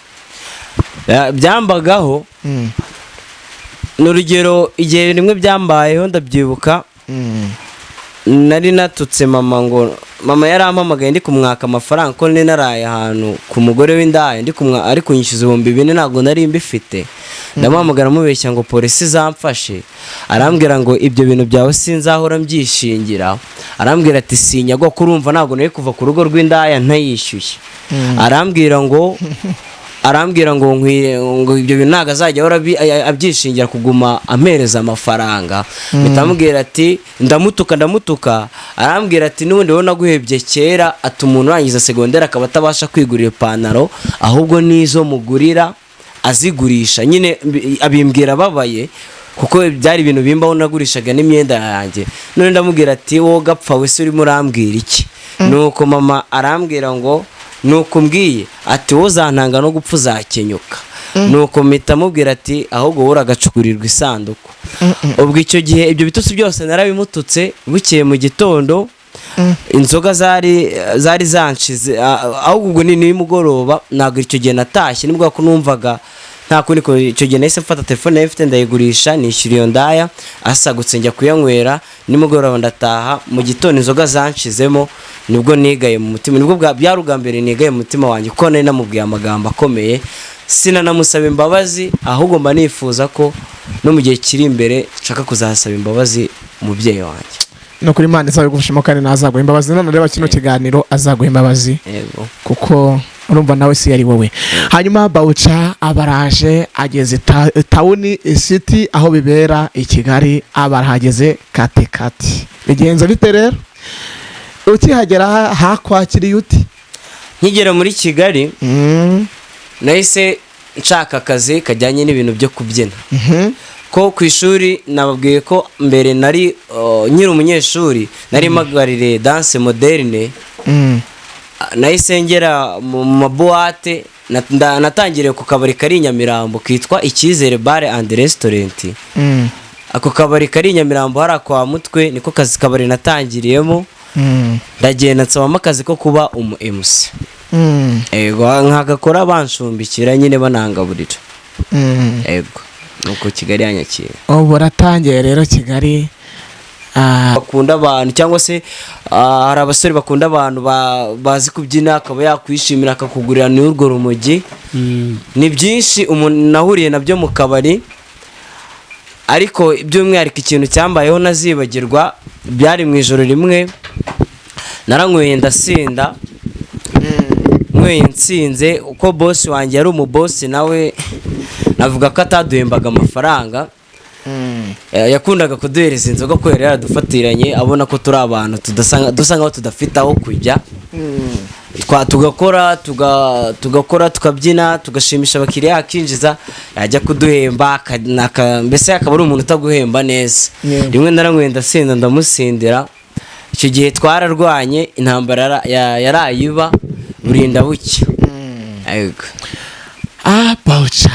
Byambagaho. Ni urugero, igihe rimwe byambayeho ndabyibuka, nari natutse mama, ngo mama yarampamagaye ndi kumwaka amafaranga, ko nari naraye ahantu ku mugore w'indaya, ndi kumwa ari kunyishyuza 4000, ntabwo nari mbifite. Ndamuhamagara mubeshya ngo polisi zamfashe. Arambwira ngo: "Ibyo bintu byawe sinzahora mbyishingira." Arambwira ati: "Sinyagwa." Ko urumva ntabwo nari kuva ku rugo rw'indaya ntayishyuye. Arambwira ngo nkwiye, ngo ibyo bintu ntabwo azajya ahora abyishingira kuguma ampereza amafaranga. Mpita amubwira ati, ndamutuka, ndamutuka. Arambwira ati: "N'ubundi wowe naguhebye kera." Ati: "Umuntu urangiza segonderi akaba atabasha kwigurira ipantaro, ahubwo n'izo mugurira azigurisha." Nyine abimbwira ababaye, kuko byari ibintu bimbaho, nagurishaga n'imyenda yanjye. None ndamubwira ati: "Wowe gapfa wese, urimo urambwira iki?" Nuko mama arambwira ngo: "Nuko umbwiye?" Ati: "Wowe uzantanga no gupfa, uzakenyuka." Nuko mpita mubwira ati: "Ahubwo wowe uragacukurirwa isanduku." Ubwo icyo gihe ibyo bitutsi byose narabimututse. Bukeye mu gitondo inzoga zari zanshize, ahubwo ubwo ni nimugoroba, ntabwo icyo gihe natashye, nibwo ko numvaga nta kundi ko icyo gihe nahise mfata telefone nari mfite ndayigurisha, nishyura iyo ndaya, asagutse njya kuyanywera. Nimugoroba ndataha, mu gitondo inzoga zanshizemo, nibwo nigaye mu mutima. Nibwo byari ubwa mbere nigaye mu mutima wanjye, kuko nari namubwiye amagambo akomeye, sinanamusaba imbabazi. Ahubwo mba nifuza ko no mu gihe kiri imbere nshaka kuzasaba imbabazi umubyeyi wanjye. No kuri Imana izabigufashamo, kandi nazaguha imbabazi. None reba kino kiganiro, azaguha imbabazi. Yego. Kuko urumva nawe si yari wowe. Hanyuma Bawuca abaraje, ageze town city aho bibera i Kigali, abarahageze kate kate. Bigenza bite rero ukihagera? Hakwakiriye uti? Nkigera muri Kigali nahise Nshaka akazi kajyanye n'ibintu byo kubyina, ko ku ishuri nababwiye ko mbere nari nkiri umunyeshuri nari mpagarariye danse moderne. Nahise ngera mu maboîte, natangiriye ku kabari kari i Nyamirambo kitwa Icyizere Bar and Restaurant. Ako kabari kari i Nyamirambo hariya kwa Mutwe, niko kazi kabari natangiriyemo. Ndagenda nsabamo akazi ko kuba umu MC. Ego, nkagakora banshumbikira nyine, banangaburira. Ego, nuko Kigali yanyakira. Ubu uratangiye rero Kigali. Bakunda abantu, cyangwa se hari abasore bakunda abantu bazi kubyina, akaba yakwishimira akakugurira n'urwo rumogi. Ni byinshi umuntu nahuriye nabyo mu kabari, ariko by'umwihariko ikintu cyambayeho ntazibagirwa byari mu ijoro rimwe. Naranyweye ndasinda, nyweye nsinze, uko bosi wanjye yari umubosi nawe navuga ko ataduhembaga amafaranga. Yakundaga kuduhereza inzoga ko yari yaradufatiranye, abona ko turi abantu dusa nkaho tudafite aho kujya. Tugakora tugakora, tukabyina, tugashimisha abakiriya, akinjiza, yajya kuduhemba mbese akaba ari umuntu utaguhemba neza. Rimwe naranyweye ndasinda, ndamusindira. Icyo gihe twararwanye, intambara yarayiba burinda bucya. Yego. Ah, bawuca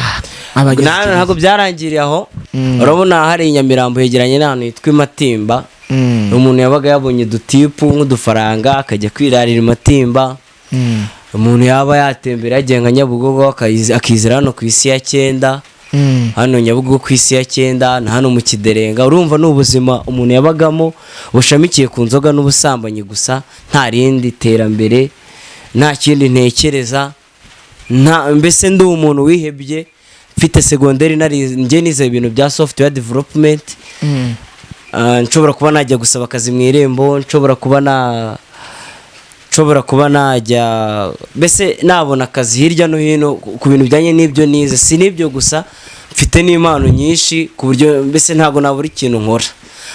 abageze. Ntabwo byarangiriye aho. Urabona hari i Nyamirambo hegeranye n'ahantu hitwa i Matimba. Umuntu yabaga yabonye udutipu nk'udufaranga akajya kwirarira i Matimba. Umuntu yaba yatembera yagiye nka Nyabugogo, akizera hano ku isi ya cyenda, hano Nyabugogo ku isi ya cyenda na hano mu Kiderenga. Urumva ni ubuzima umuntu yabagamo bushamikiye ku nzoga n'ubusambanyi gusa, nta rindi terambere, nta kindi ntekereza, nta mbese ndi umuntu wihebye. Mfite segonderi, nari njye nize ibintu bya software development. Nshobora kuba najya gusaba akazi mu Irembo, nshobora kuba najya mbese nabona akazi hirya no hino ku bintu bijyanye n'ibyo nize. Si n'ibyo gusa, mfite n'impano nyinshi ku buryo mbese ntabwo nabura ikintu nkora,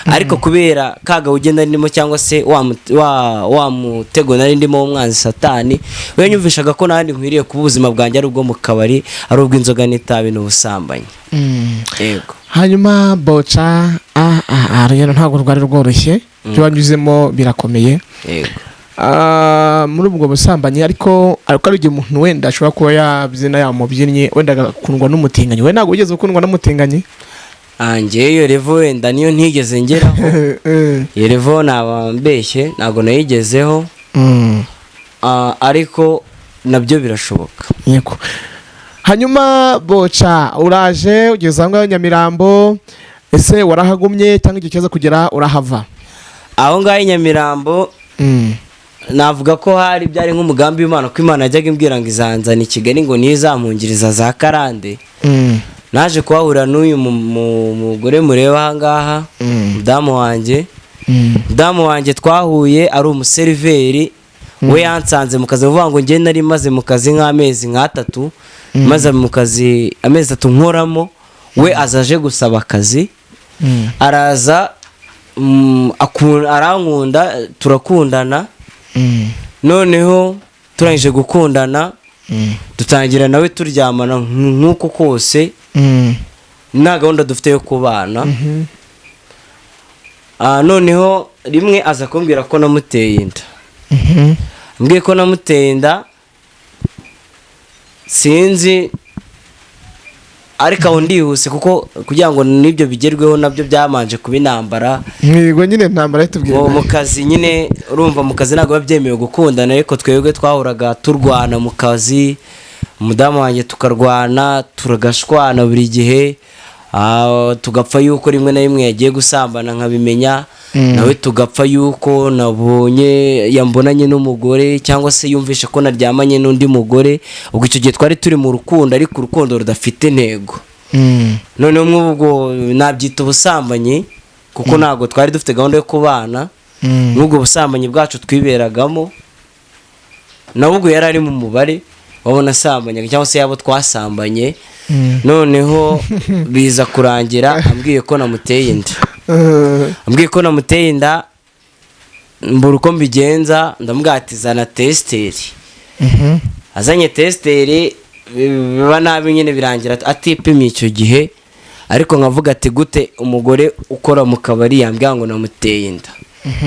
ariko kubera ka ugenda ndimo cyangwa se wa mutego nari ndimo w'umwanzi Satani, we yanyumvishaga ko n'ahandi nkwiriye kuba ubuzima bwanjye ari ubwo mu kabari, ari ubw'inzoga n'itabi n'ubusambanyi. Yego. Hanyuma boca, rero ntabwo rwari rworoshye, ibyo wanyuzemo birakomeye. Yego. Muri ubwo busambanyi, ariko hari igihe umuntu wenda ashobora kuba yabyina, yamubyinnye, wenda agakundwa n'umutinganyi. We ntabwo wigeze ukundwa n'umutinganyi? Njyewe iyo level wenda niyo ntigeze ngeraho. Iyo level naba mbeshye, ntabwo nayigezeho. Ariko nabyo birashoboka. Yego. Hanyuma boca, uraje ugeze aho ngaho Nyamirambo, ese warahagumye cyangwa igihe kiza kugera urahava? Aho ngaho i Nyamirambo, navuga ko hari byari nk'umugambi w'Imana, ko Imana yajyaga imbwira ngo izanzana i Kigali, ngo niyo izampungiriza za karande. Naje kuhahurira n'uyu mugore mureba aha ngaha, mudamu wanjye. Mudamu wanjye twahuye ari umuseriveri. We yansanze mu kazi, uvuga ngo njye nari maze mu kazi nk'amezi nk'atatu, maze mu kazi amezi 3 nkoramo, we aza aje gusaba akazi. Araza, arankunda, turakundana. Noneho turangije gukundana, dutangira nawe turyamana nk'uko kose, nta gahunda dufite yo kubana. Noneho rimwe aza kumbwira ko namuteye inda. Ambwiye ko namuteye inda, sinzi, ariko aho ndihuse, kuko kugira ngo n'ibyo bigerweho nabyo byamanje kuba intambara. Yego nyine, ntambara itubwira. Ngo mu kazi nyine, urumva mu kazi ntabwo biba byemewe gukundana, ariko twebwe twahoraga turwana mu kazi, umudamu wanjye tukarwana, turagashwana buri gihe. Tugapfa yuko rimwe na rimwe yagiye gusambana nkabimenya, nawe tugapfa yuko nabonye yambonanye n'umugore, cyangwa se yumvishe ko naryamanye n'undi mugore. Ubwo icyo gihe twari turi mu rukundo, ariko urukundo rudafite intego. Noneho nk'ubwo nabyita ubusambanyi, kuko ntabwo twari dufite gahunda yo kubana. N'ubwo busambanyi bwacu twiberagamo, nawe ubwo yari ari mu mubare wabona asambanyaga cyangwa se yabo twasambanye. Noneho biza kurangira ambwiye ko namuteye inda. Ambwiye ko namuteye inda, mbura uko mbigenza, ndamubwira ati: "Zana testeur." Azanye testeur. Biba nabi nyine, birangira atipimye icyo gihe. Ariko nkavuga ati gute umugore ukora mu kabari yambwira ngo namuteye inda,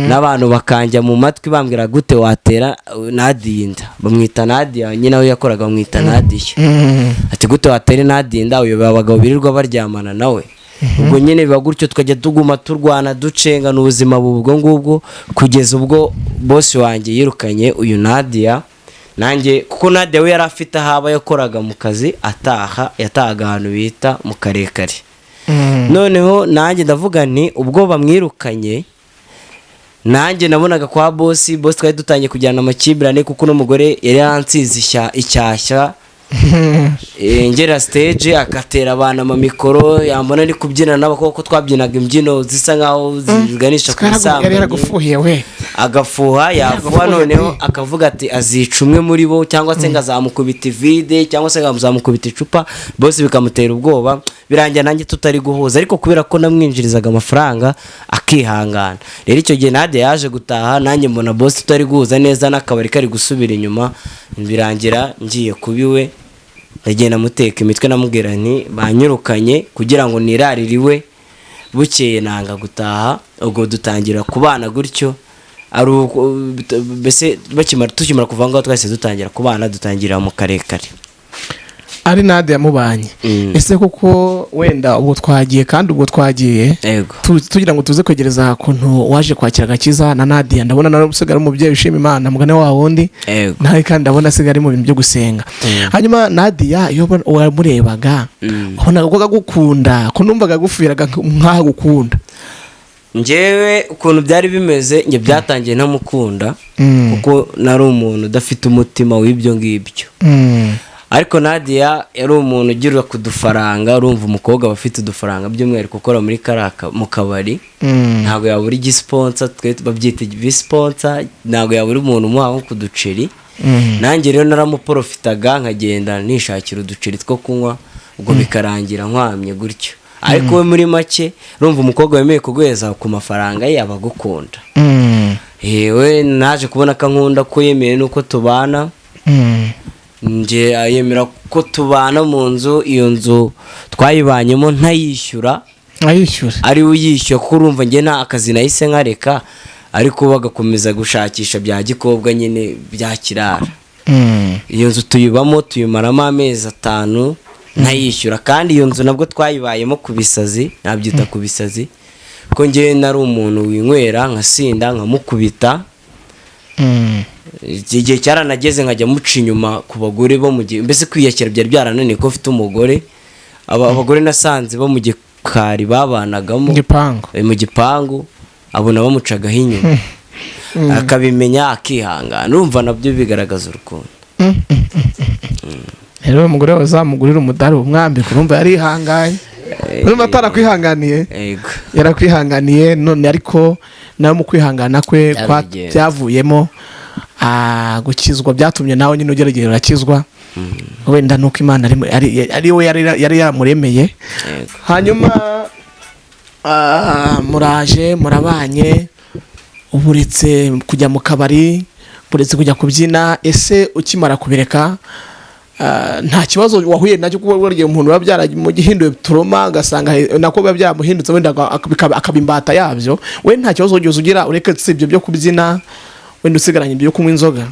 n'abantu bakanjya mu matwi bambwira gute watera Nadiya inda? Bamwita Nadiya nyine, aho yakoraga bamwita Nadiya. Ati gute watera Nadiya inda, uyobewe abagabo birirwa baryamana nawe? Ubwo nyine biba gutyo, tukajya tuguma turwana, ducengana ubuzima bubu ubwo ngubwo, kugeza ubwo bosi wanjye yirukanye uyu Nadiya. Nanjye kuko Nadiya we yari afite aho aba, yakoraga mu kazi ataha, yatahaga ahantu bita mu Karekare. Noneho nanjye ndavuga nti ubwo bamwirukanye, nanjye nabonaga kwa bosi, bosi twari dutangiye kujyana amakimbirane, kuko n'umugore yari yaransize icyashya. Ngera stage agatera abantu amamikoro, yambona ari kubyina n'abakobwa, ko twabyinaga imbyino zisa nkaho ziganisha ku Yari busambanyi. yaragufuhiye we. Agafuha, yafuha, Yaragufuhiye noneho pe. akavuga ati azica umwe muri bo, cyangwa se ngo azamukubita ivide, cyangwa se ngo azamukubita icupa. Bose bikamutera ubwoba, birangira nanjye tutari guhuza, ariko kubera ko namwinjirizaga amafaranga akihangana. Rero icyo gihe Nadia yaje gutaha, nanjye mbona boss tutari guhuza neza, n'akabari kari gusubira inyuma, birangira ngiye kubiwe. Ndagenda muteka imitwe, namubwira nti banyirukanye kugira ngo nirarire iwe. Bukeye nanga gutaha, ubwo dutangira kubana gutyo. Ari mbese bakimara, tukimara kuva ngaho twahise dutangira kubana, dutangira mu Karekare. Ari Nadia yamubanye. Ese koko wenda ubwo twagiye, kandi ubwo twagiye Yego. tugira ngo tuze kwegereza ukuntu waje kwakira agakiza na Nadia, ndabona nawe usigaye ari umubyeyi ushima Imana, mugane wa wundi. Yego. Nawe kandi ndabona asigaye ari mu bintu byo gusenga. Hanyuma Nadia, iyo wamurebaga, wabonaga ko agukunda, ko numvaga agufiraga nk'aho agukunda? Njyewe ukuntu byari bimeze, njye byatangiye ntamukunda, kuko nari umuntu udafite umutima w'ibyo ngibyo. Ariko Nadia yari umuntu ugira ku dufaranga. Urumva umukobwa aba afite udufaranga, by'umwihariko ukora muri karaka mu kabari, ntabwo yabura igisponsa, twe babyita ibisponsa, ntabwo yabura umuntu umuha nko ku duceri. Nanjye rero naramuporofitaga, nkagenda nishakira uduceri two kunywa, ubwo bikarangira nkwamye gutyo. Ariko we muri make, urumva umukobwa wemeye kuguheza ku mafaranga ye aba agukunda. Yewe, naje kubona ko ankunda, ko yemeye nuko tubana. Njye yemera ko tubana mu nzu, iyo nzu twayibanyemo ntayishyura. Ayishyura? Ari we uyishyura, kuko urumva njye nta akazi nahise nkareka, ariko bagakomeza gushakisha bya gikobwa nyine, bya kirara. Iyo nzu tuyibamo, tuyimaramo amezi 5 ntayishyura. Kandi iyo nzu nabwo twayibayemo ku bisazi, nabyita ku bisazi, ko njyewe nari umuntu winywera nkasinda, nkamukubita. Igihe cyaranageze nkajya muca inyuma ku bagore bo mu gihe, mbese kwiyakira byari byarananiye ko mfite umugore. Abagore nasanze bo mu gikari babanagamo. Igipangu. Mu gipangu, abona bamucagaho inyuma, akabimenya akihangana. Urumva nabyo bigaragaza urukundo. Rero umugore wawe uzamugurira umudari umwambika, urumva yarihanganye, urumva atarakwihanganiye. Yego. Yarakwihanganiye none, ariko nawe mu kwihangana kwe Byabigenze. byavuyemo gukizwa, byatumye nawe nyine ugerageza urakizwa. Wenda nuko Imana ari we yari yaramuremeye. Yego. Hanyuma muraje murabanye, ubu uretse kujya mu kabari, uretse kujya kubyina, ese ukimara kubireka nta kibazo wahuye nacyo? Kuko burya umuntu biba byaramuhinduye trauma, ugasanga nako biba byaramuhindutse, wenda akaba imbata yabyo. We nta kibazo wigeze ugira, ureke si ibyo byo kubyina, wenda usigaranye ibyo kunywa inzoga?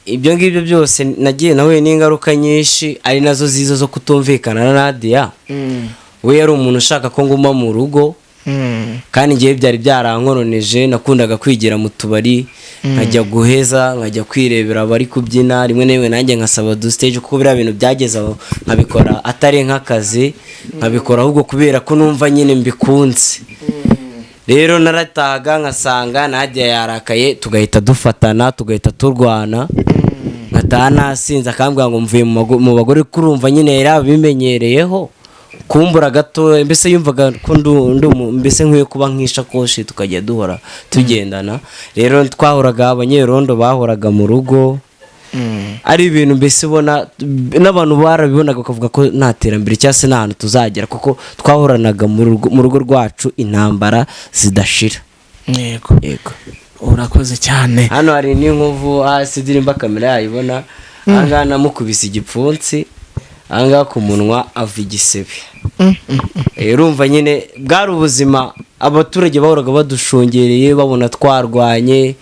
Ibyo ngibyo byose nagiye nahuye n'ingaruka nyinshi, ari nazo zizo zo kutumvikana na Nadia. We yari umuntu ushaka ko nguma mu rugo, kandi ngewe byari byarankoronije. Nakundaga kwigira mu tubari, nkajya guheza, nkajya kwirebera abari kubyina, rimwe na rimwe nanjye nkasaba du stage, kuko biriya bintu byageze aho nkabikora atari nk'akazi, nkabikora ahubwo kubera ko numva nyine mbikunze. Rero naratahaga nkasanga Nadia yarakaye, tugahita dufatana, tugahita turwana. Nkataha nasinze, akambwira ngo mvuye mu bagore, kurumva nyine yari abimenyereyeho kumbura gato, mbese yumvaga ko mbese nkwiye kuba nk'ishakoshi, tukajya duhora tugendana. Rero twahoraga, abanyerondo bahoraga mu rugo, ari ibintu mbese ubona n'abantu barabibonaga bakavuga ko nta terambere cyangwa se nta hantu tuzagera, kuko twahoranaga mu rugo rwacu intambara zidashira. Yego. Yego. Urakoze cyane. Hano hari n'inkovu hasi, indirimba kamera yayibona. Ahangaha namukubise igipfunsi, ahangaha ku munwa ava igisebe. Urumva nyine bwari ubuzima, abaturage bahoraga badushungereye, babona twarwanye,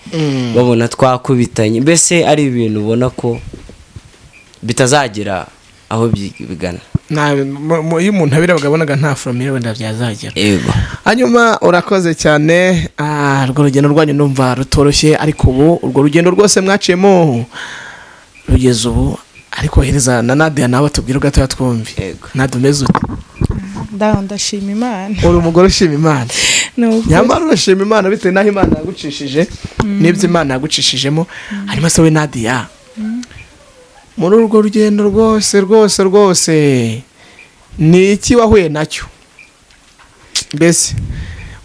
babona twakubitanye, mbese ari ibintu ubona ko bitazagera aho bigana. Iyo umuntu abirebaga abonaga nta foromire wenda byazagera. Yego. Hanyuma urakoze cyane. Urwo rugendo rwanyu numva rutoroshye, ariko ubu urwo rugendo rwose mwaciyemo rugeze ubu. Ariko hereza na Nadia nawe tubwire gatoya twumve. Yego. Nadia, umeze ute? Ndaho, ndashima Imana. Uri umugore ushima Imana. Ni ukuri. Nyamara urashima Imana bitewe n'aho Imana yagucishije n'ibyo Imana yagucishijemo. Hanyuma se we Nadia, muri urwo rugendo rwose rwose rwose, ni iki wahuye nacyo mbese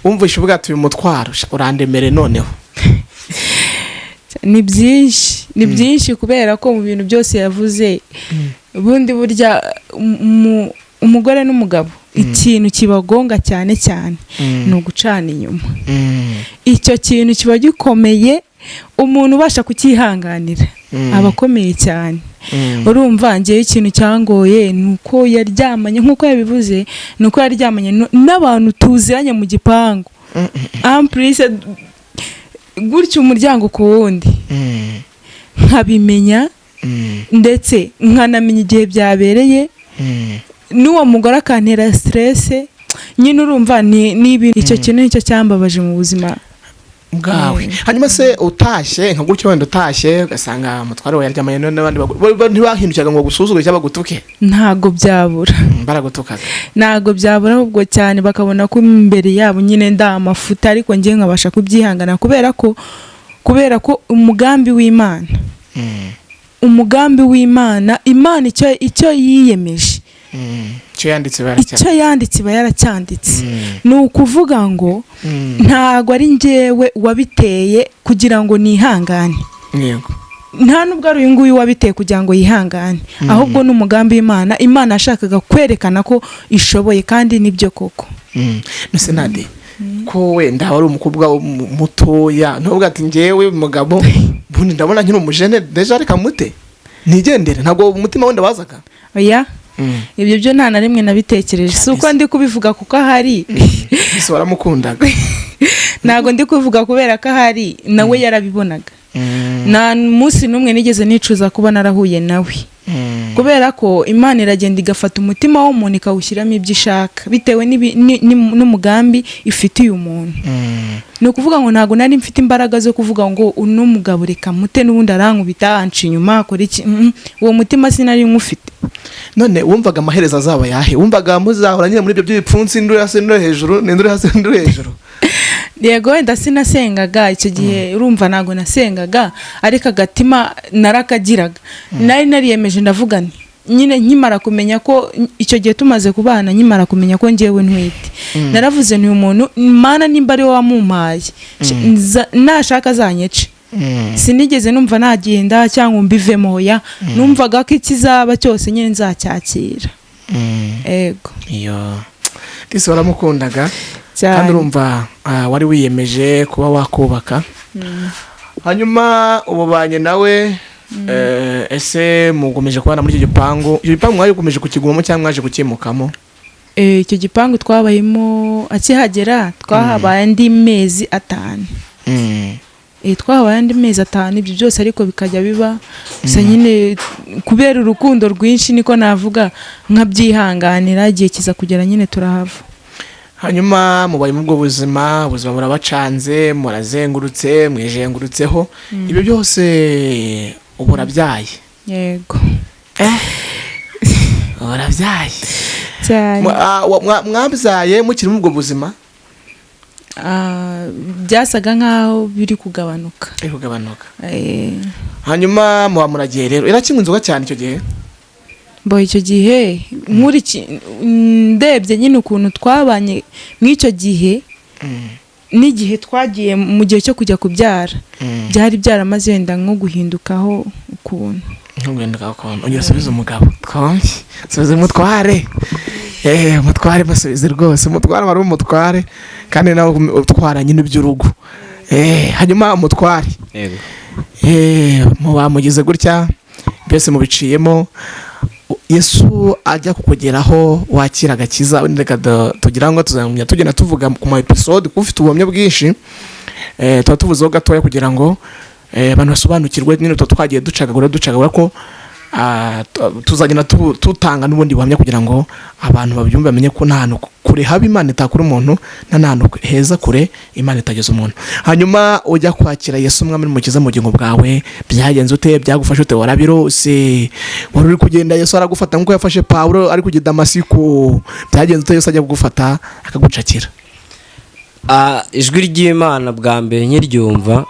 wumvishe uvuga ati uyu mutwaro sha, urandemere noneho? Ni byinshi, ni byinshi, kubera ko mu bintu byose yavuze, ubundi burya umugore n'umugabo ikintu kibagonga cyane cyane ni ugucana inyuma. Icyo kintu kiba gikomeye, umuntu ubasha kucyihanganira aba akomeye cyane. Urumva ngewe ikintu cyangoye ni uko yaryamanye, nk'uko yabivuze, ni uko yaryamanye n'abantu tuziranye mu gipangu, amprise gutyo umuryango ku wundi, nkabimenya, ndetse nkanamenya igihe byabereye, n'uwo mugore akantera stress nyine. Urumva ni ibintu, icyo kintu nicyo cyambabaje mu buzima bwawe. Hanyuma se utashye nka gutyo, wenda utashye ugasanga umutware wawe yaryamanye n'abandi bagore, ntibahindukiraga ngo bagusuzugure cyangwa bagutuke? Ntago byabura. Baragutukaga? Ntago byabura, ahubwo cyane bakabona ko imbere yabo nyine nda amafuta, ariko njye nkabasha kubyihangana kubera ko umugambi w'Imana, Imana icyo yiyemeje, Icyo yanditse baracyanditse. Icyo yanditse iba yaracyanditse. Ni ukuvuga ngo ntago ari njyewe wabiteye kugira ngo nihangane, nta nubwo ari uyu nguyu wabiteye kugira ngo yihangane, ahubwo ni umugambi w'Imana. Imana yashakaga kwerekana ko ishoboye, kandi nibyo koko. Nose Nade, ko wenda wari umukobwa mutoya, ntuvuga ati njyewe mugabo ubundi ndabona nkiri umujene déjà, reka mute nigendere? Ntabwo umutima wenda wazaga? Oya, ibyo byo nta na rimwe nabitekereje. Si uko ndi kubivuga kuko ahari. Ese waramukundaga? Ntabwo ndi kubivuga kubera ko ahari, nawe yarabibonaga. Nta munsi n'umwe nigeze nicuza kuba narahuye nawe, kubera ko Imana iragenda igafata umutima w'umuntu ikawushyiramo ibyo ishaka bitewe n'umugambi ifitiye umuntu. Ni ukuvuga ngo ntabwo nari mfite imbaraga zo kuvuga ngo uno mugabo reka mute, n'ubundi arankubita, anca inyuma, akora iki. Uwo mutima sinari nywufite. None wumvaga amaherezo azaba yahe? Wumvaga muzahora nyine muri ibyo by'ibipfunsi, induru hasi, induru hejuru, n'induru hasi, induru hejuru? Yego, wenda sinasengaga icyo gihe, urumva ntabwo nasengaga, ariko agatima narakagiraga. Nari nariyemeje, ndavuga nti nyine nkimara kumenya ko, icyo gihe tumaze kubana, nkimara kumenya ko ngewe ntwite, naravuze nti uyu muntu, Mana, nimba ari wowe wamumpaye, nashaka azanyece. Sinigeze numva nagenda cyangwa mbivemo, hoya, numvaga ko ikizaba cyose nyine nzacyakira. Ego. Iyo disi waramukundaga. Cyane. Kandi urumva wari wiyemeje kuba wakubaka. Hanyuma ububanye nawe, ese mugomeje kubana muri icyo gipangu? Icyo gipangu mwaje kukigumamo cyangwa mwaje kukimukamo? Icyo gipangu twabayemo, akihagera twahabaye andi mezi 5. Twahabaye andi mezi 5, ibyo byose ariko bikajya biba gusa nyine kubera urukundo rwinshi, niko navuga, nkabyihanganira. Igihe kiza kugera nyine turahava. Hanyuma mubaye muri ubwo buzima, ubuzima burabacanze, murazengurutse, mwijengurutseho, ibyo byose, ubu urabyaye? Yego. Urabyaye. Cyane. Mwabyaye mukiri muri ubwo buzima? Byasaga nkaho biri kugabanuka. Biri kugabanuka. Hanyuma muba muragiye rero, irakinywa inzoga cyane icyo gihe? Bo icyo gihe ndebye nyine ukuntu twabanye mw'icyo gihe n'igihe twagiye mu gihe cyo kujya kubyara, byari byaramaze wenda nko guhindukaho ukuntu. Ntugende ukuntu, ongera usubize umugabo twombi, subize umutware, umutware basubize rwose. Umutware wari umutware, kandi nawe utwara nyine iby'urugo. Hanyuma umutware, Yego. Muba mugize gutya. Mbese mubiciyemo, Yesu ajya kukugeraho wakira agakiza. Wenda reka tugira ngo tuzamenya tugenda tuvuga ku ma episode, kuko ufite ubuhamya bwinshi. Tuba tuvuzeho gatoya kugira ngo abantu basobanukirwe nyine. Tuba twagiye ducagagura ducagagura ko tuzagenda tutanga n'ubundi buhamya kugira ngo abantu babyumve, bamenye ko nta hantu kure haba Imana itakura umuntu, nta n'ahantu heza kure Imana itageza umuntu. Hanyuma ujya kwakira Yesu umwami n'umukiza mu bugingo bwawe, byagenze ute? Byagufashe ute? Warabirose? Wari uri kugenda, Yesu aragufata nk'uko yafashe Pawulo ari kujya i Damasiko? Byagenze ute Yesu ajya kugufata akagucakira? Ijwi ry'Imana bwa mbere nkiryumva,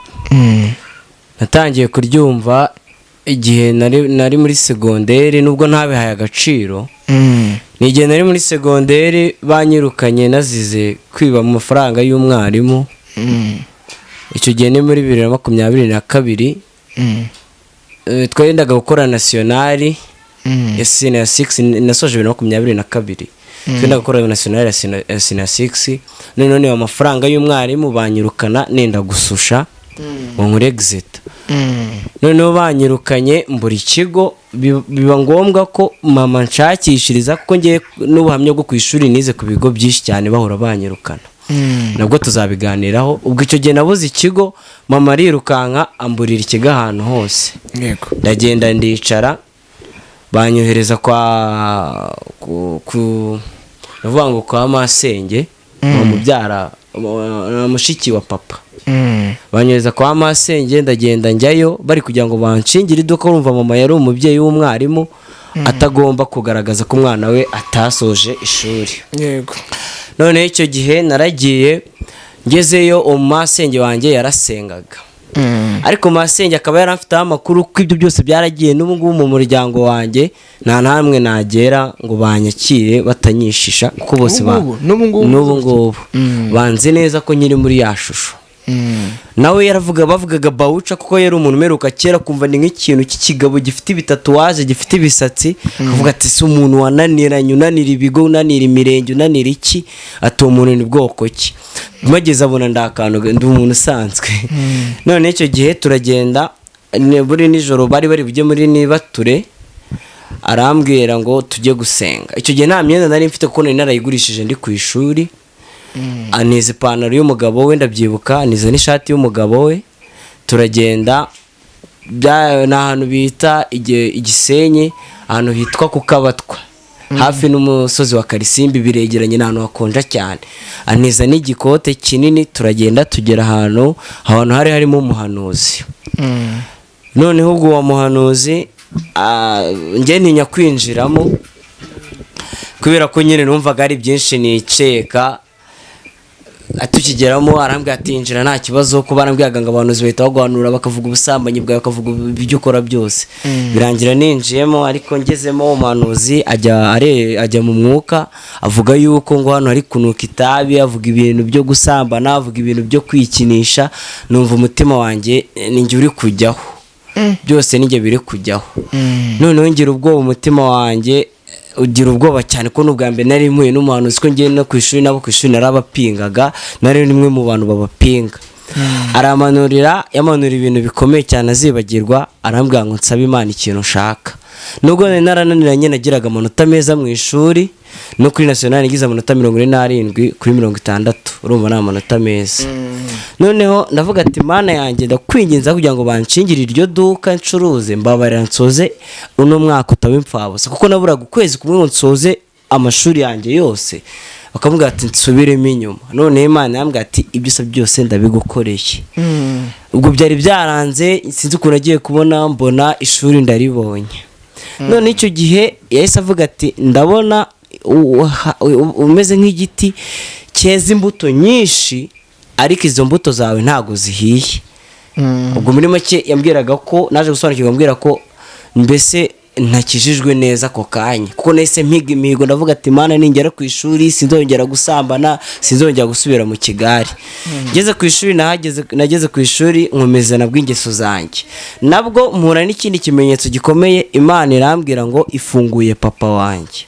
natangiye kuryumva igihe nari muri segonderi, nubwo ntabihaye agaciro. Ni igihe nari muri segonderi, banyirukanye nazize kwiba amafaranga y'umwarimu. Icyo gihe ni muri 2022. Twagendaga gukora nationale ya senior 6. Nasoje 2022, twendaga gukora nationale ya senior 6. Noneho niba amafaranga y'umwarimu, banyirukana nenda gususha ngo nkore exit. Noneho banyirukanye mbura ikigo, biba ngombwa ko mama nshakishiriza, kuko ngiye n'ubuhamya bwo ku ishuri, nize ku bigo byinshi cyane, bahora banyirukana. Nabwo tuzabiganiraho. Ubwo icyo gihe nabuze ikigo, mama arirukanka amburira ikigo ahantu hose. Ndagenda ndicara, banyohereza kwa ku ndavuga ngo kwa masenge, ni umubyara, ni mushiki wa papa. Banyohereza kwa masenge, ndagenda njyayo bari kugira ngo banshingire iduka. Urumva mama yari umubyeyi w'umwarimu, atagomba kugaragaza ko umwana we atasoje ishuri. Noneho icyo gihe naragiye, ngezeyo umasenge wanjye yarasengaga, ariko masenge akaba yari afiteho amakuru ko ibyo byose byaragiye. N'ubu ngubu mu muryango wanjye nta namwe nagera ngo banyakire batanyishisha, kuko bose N'ubu ngubu? N'ubu ngubu? N'ubu ngubu banzi neza ko nkiri muri ya shusho. Nawe yaravuga, bavugaga Bawuca, kuko yari umuntu umeruka kera, kumva ni nk'ikintu cy'ikigabo gifite ibitatuwaje, gifite ibisatsi, akavuga ati: "Si umuntu wananiranye, unanira ibigo, unanira imirenge, unanira iki?" Ati: "Uwo muntu ni bwoko ki?" Mageze abona ndakantu, ndi umuntu usanzwe. None icyo gihe turagenda, buri nijoro bari bujye muri nibature, arambwira ngo tujye gusenga. Icyo gihe nta myenda nari mfite, kuko nari narayigurishije ndi ku ishuri. Aniza ipantaro y'umugabo we, ndabyibuka, aniza n'ishati y'umugabo we, turagenda. Ni ahantu bita Igisenyi, ahantu hitwa ku Kabatwa, hafi n'umusozi wa Karisimbi, biregeranye, ni ahantu hakonja cyane. Aniza n'igikote kinini, turagenda, tugera ahantu hari harimo umuhanuzi. Noneho ubwo uwo muhanuzi, njye ntinya kwinjiramo kubera ko nyine numvaga ari byinshi niceka. Tukigeramo arambwira ati: "Injira, nta kibazo." Kuba arambwiraga ngo abahanuzi bahita baguhanura, bakavuga ubusambanyi bwawe, bakavuga ibyo ukora byose. Birangira ninjiyemo, ariko ngezemo umuhanuzi ajya mu mwuka, avuga yuko ngo hano hari kunuka itabi, avuga ibintu byo gusambana, avuga ibintu byo kwikinisha. Numva umutima wanjye ni njye uri kujyaho byose, ninjye biri kujyaho. Noneho ngira ubwoba, umutima wanjye ugira ubwoba cyane, ko n'ubwa mbere nari mpuye n'umuhanuzi, ko ngiye no ku ishuri, nabo ku ishuri narabapingaga, nari nimwe mu bantu babapinga. Aramanurira, yamanura ibintu bikomeye cyane azibagirwa, arambwira ngo nsabe Imana ikintu nshaka. Nubwo nari narananiranye, nagiraga amanota meza mu ishuri, no kuri nationale nagize amanota 47 kuri 60, urumva ni amanota meza. Noneho ndavuga ati: "Mana yanjye, ndakwinginza kugira ngo banshingire iryo duka ncuruze, mbabarira nsoze uno mwaka utaba imfabusa," kuko naburaga ukwezi kumwe ngo nsoze amashuri yanjye yose. Bakamubwira ati nsubiremo inyuma. Noneho Imana yambwira ati: "Ibyo usabye byose ndabigukoreye." Ubwo byari byaranze, sinzi ukuntu agiye kubona, mbona ishuri ndaribonye. None icyo gihe yahise avuga ati: "Ndabona umeze nk'igiti cyeza imbuto nyinshi, ariko izo mbuto zawe ntabwo zihiye." Ubwo muri make yambwiraga ko naje gusobanukirwa, ambwira ko mbese ntakijijwe neza ako kanya, kuko nahise mpiga imihigo, ndavuga ati: "Mana, ningera ku ishuri sinzongera gusambana, sinzongera gusubira mu kigare." Ngeze ku ishuri, nahageze, nageze ku ishuri nkomeza nabwo ingeso zanjye. Nabwo mpura n'ikindi kimenyetso gikomeye, Imana irambwira ngo ifunguye papa wanjye.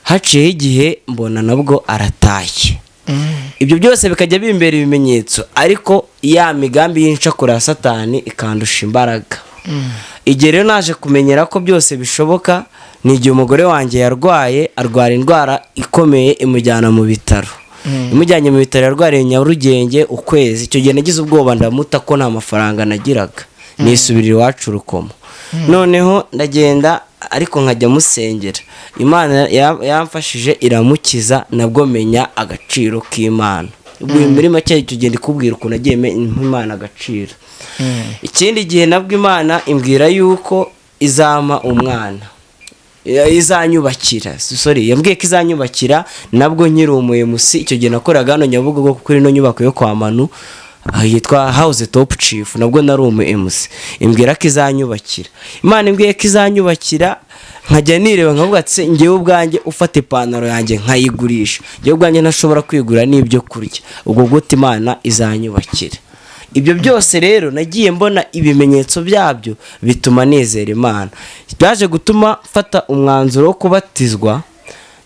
Haciyeho igihe mbona nabwo aratashye. Ibyo byose bikajya bimbera ibimenyetso, ariko ya migambi y'incakura ya Satani ikandusha imbaraga. Igihe rero naje kumenyera ko byose bishoboka ni igihe umugore wanjye yarwaye, arwara indwara ikomeye imujyana mu bitaro. Imujyanye mu bitaro, yarwariye Nyarugenge ukwezi. Icyo gihe nagize ubwoba, ndamuta ko nta mafaranga nagiraga, nisubirira iwacu Rukomo. Noneho ndagenda, ariko nkajya musengera. Imana yamfashije iramukiza, nabwo menya agaciro k'Imana. Ubwo muri make icyo gihe ndikubwira ukuntu nagiye mpa Imana agaciro. Ikindi gihe nabwo Imana imbwira yuko izampa umwana, izanyubakira, sorry, yambwiye ko izanyubakira nabwo nkiri umuyemusi. Icyo gihe nakoraga hano Nyabugogo kuri ino nyubako yo kwa Manu, yitwa House Top Chief, nabwo nari umu MC. Imbwira ko izanyubakira. Imana imbwiye ko izanyubakira, nkajya nireba nkavuga ati: "Njyewe ubwanjye ufata ipantaro yanjye nkayigurisha, njyewe ubwanjye ntashobora kwigura n'ibyo kurya, ubwo gute Imana izanyubakira?" Ibyo byose rero nagiye mbona ibimenyetso byabyo, bituma nizera Imana. Byaje gutuma mfata umwanzuro wo kubatizwa,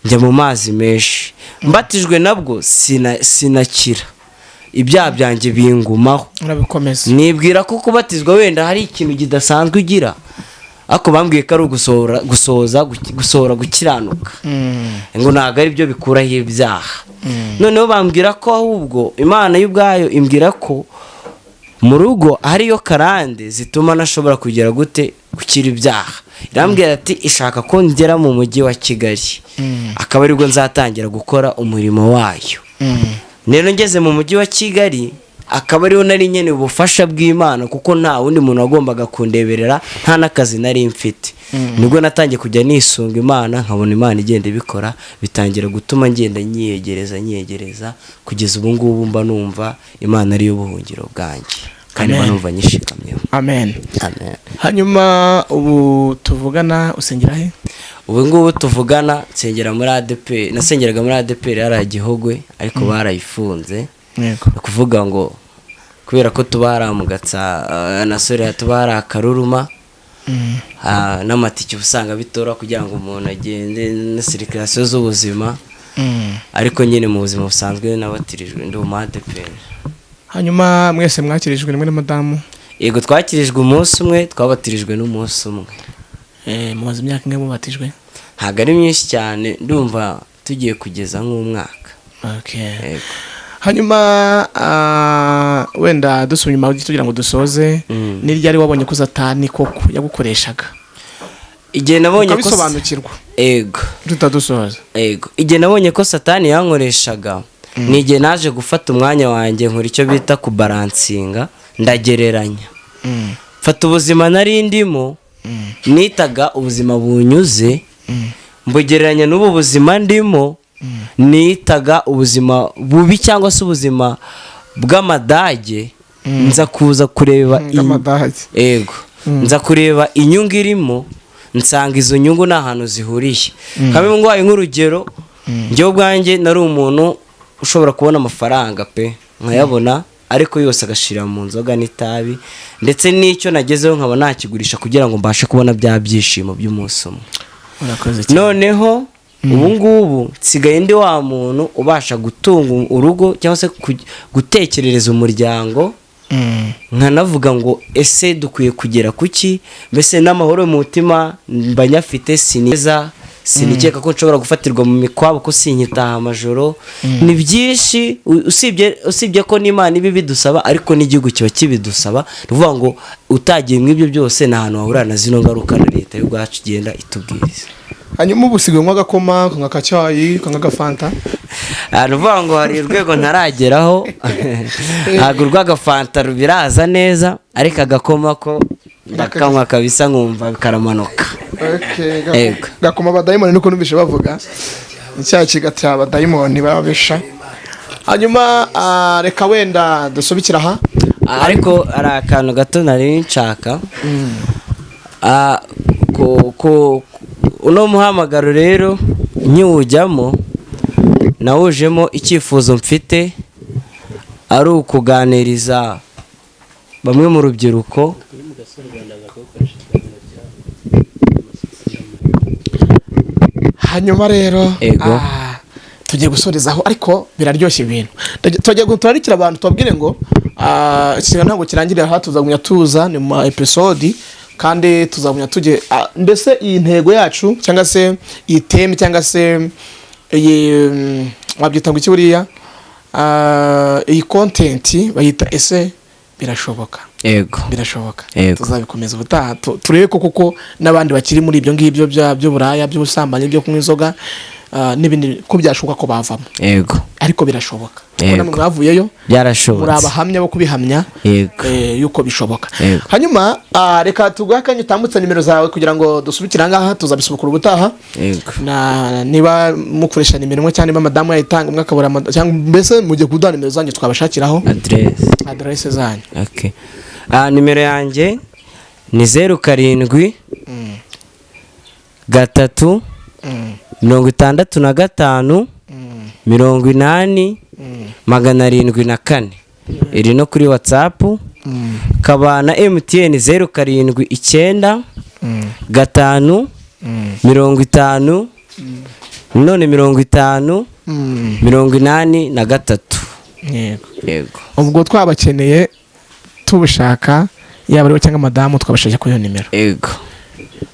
njya mu mazi menshi. Mbatijwe nabwo sinakira, ibyaha byanjye bingumaho. Urabikomeza. Nibwira ko kubatizwa wenda hari ikintu kidasanzwe ugira, ariko bambwiye ko ari ugusohora, gusohoza, gusohora gukiranuka, ngo ntabwo ari byo bikuraho ibyaha. Noneho bambwira ko ahubwo Imana y'ubwayo imbwira ko mu rugo hariyo karande zituma ntashobora kugera gute gukira ibyaha. Irambwira ati ishaka ko ngera mu mujyi wa Kigali, akaba aribwo nzatangira gukora umurimo wayo. Rero ngeze mu mujyi wa Kigali, akaba ariho nari nkeneye ubufasha bw'Imana, kuko nta wundi muntu wagombaga kundeberera, nta n'akazi nari mfite. Nibwo natangiye kujya nisunga Imana, nkabona Imana igenda ibikora, bitangira gutuma ngenda nyiyegereza, nyiyegereza, kugeza ubu ngubu mba numva Imana ariyo buhungiro bwanjye, kandi mba Amen. numva nyishikamyeho. Amen. Amen. Hanyuma ubu tuvugana usengera he? Ubu ngubu tuvugana nsengera muri ADEPR. Nasengeraga muri ADEPR hariya Gihogwe, ariko barayifunze. Ni ukuvuga ngo kubera ko tuba hariya mu Gatsa na sore, tuba hari Akaruruma, n'amatike uba usanga bitora kugira ngo umuntu agende na circulation z'ubuzima. Ariko nyine mu buzima busanzwe nabatirijwe, ndi umu ADEPR. Hanyuma mwese mwakirijwe rimwe na madamu? Yego, twakirijwe umunsi umwe, twabatirijwe n'umunsi umwe. Mumaze imyaka ingahe mubatijwe? Ntabwo ari myinshi cyane, ndumva tugiye kugeza nk'umwaka. Yego. Hanyuma wenda dusubira inyuma tugira ngo dusoze, ni ryari wabonye ko Satani koko yagukoreshaga? Igihe nabonye ko Ukabisobanukirwa? Ego. Tutadusoza. Ego, igihe nabonye ko Satani yankoreshaga ni igihe naje gufata umwanya wanjye, nkora icyo bita kubalancinga, ndagereranya, mfata ubuzima nari ndimo nitaga ubuzima bunyuze, mbugereranya n'ubu buzima ndimo nitaga ubuzima bubi cyangwa se ubuzima bw'amadage. Nza kuza kureba Bw'amadage. Ego, nza kureba inyungu irimo, nsanga izo nyungu nta hantu zihuriye. Kamwe ngwaye nk'urugero, njyewe ubwanjye nari umuntu ushobora kubona amafaranga pe, nkayabona, ariko yose agashira mu nzoga n'itabi, ndetse n'icyo nagezeho nkaba nakigurisha kugira ngo mbashe kubona bya byishimo by'umunsi umwe. Urakoze cyane. Noneho ubu ngubu nsigaye ndi wa muntu ubasha gutunga urugo cyangwa se gutekerereza umuryango, nkanavuga ngo ese dukwiye kugera kuki? Mbese n'amahoro mu mutima mba nyafite, siniza, sinikeka ko nshobora gufatirwa mu mikwabo, ko sinyitaha amajoro. Ni byinshi, usibye ko n'Imana iba ibidusaba, ariko n'igihugu kiba kibidusaba. Ni ukuvuga ngo utagiye mu ibyo byose, ni ahantu wahurira na zino ngaruka na leta y'ubwacu igenda itubwiriza. Hanyuma ubu usigaye unywa agakoma, ukanywa akacyayi, ukanywa agafanta? Ni ukuvuga ngo hari urwego ntarageraho, ntabwo urw'agafanta rubiraza neza, ariko agakoma ko ndakanywa kabisa, nkumva karamanuka. Okay, Yego. Gakoma abadayimoni, niko numvise bavuga, icyayi kigatera abadayimoni babisha. Hanyuma reka wenda dusubikira aha. Ariko hari akantu gato nari nshaka. Uno muhamagaro rero nkiwujyamo, nawujemo icyifuzo mfite ari ukuganiriza bamwe mu rubyiruko. Hanyuma rero Ego. Tugiye gusorezaho, ariko biraryoshye ibintu. Tugiye turarikira abantu, tubabwire ngo ikiganiro ntabwo kirangirira aha, tuzagumya tuza ni mu ma episode. Kandi tuzagumya tujye mbese iyi ntego yacu cyangwa se iyi theme cyangwa se iyi wabyita ngo iki buriya? Iyi content bayita "Ese birashoboka?" Yego. Birashoboka. Yego. Tuzabikomeza ubutaha, turebe ko kuko n'abandi bakiri muri ibyo ngibyo by'uburaya, by'ubusambanyi, byo kunywa inzoga, n'ibindi, ko byashoboka ko bavamo. Yego. Ariko birashoboka kuko Yego. namwe mwavuyeyo, muri Byarashobotse. abahamya bo kubihamya Yego. yuko bishoboka. Yego. Hanyuma reka tuguhe akanya utambutse nimero zawe kugira ngo dusubikire ahangaha, tuzabisubukura ubutaha. Yego. Na niba mukoresha nimero imwe cyangwa niba madamu yayitanga umwe akabura cyangwa mbese mugiye kuduha nimero zanyu twabashakiraho. Aderesi. Aderese zanyu. Okay. Nimero yanjye ni 07 3 65 80 704. Iri no kuri WhatsApp. Kaba na MTN 079 5 50 none 50 83. Yego. Yego. Ubwo twabakeneye tubishaka, yaba ariwe cyangwa madamu, twabashakira kuri iyo nimero. Yego.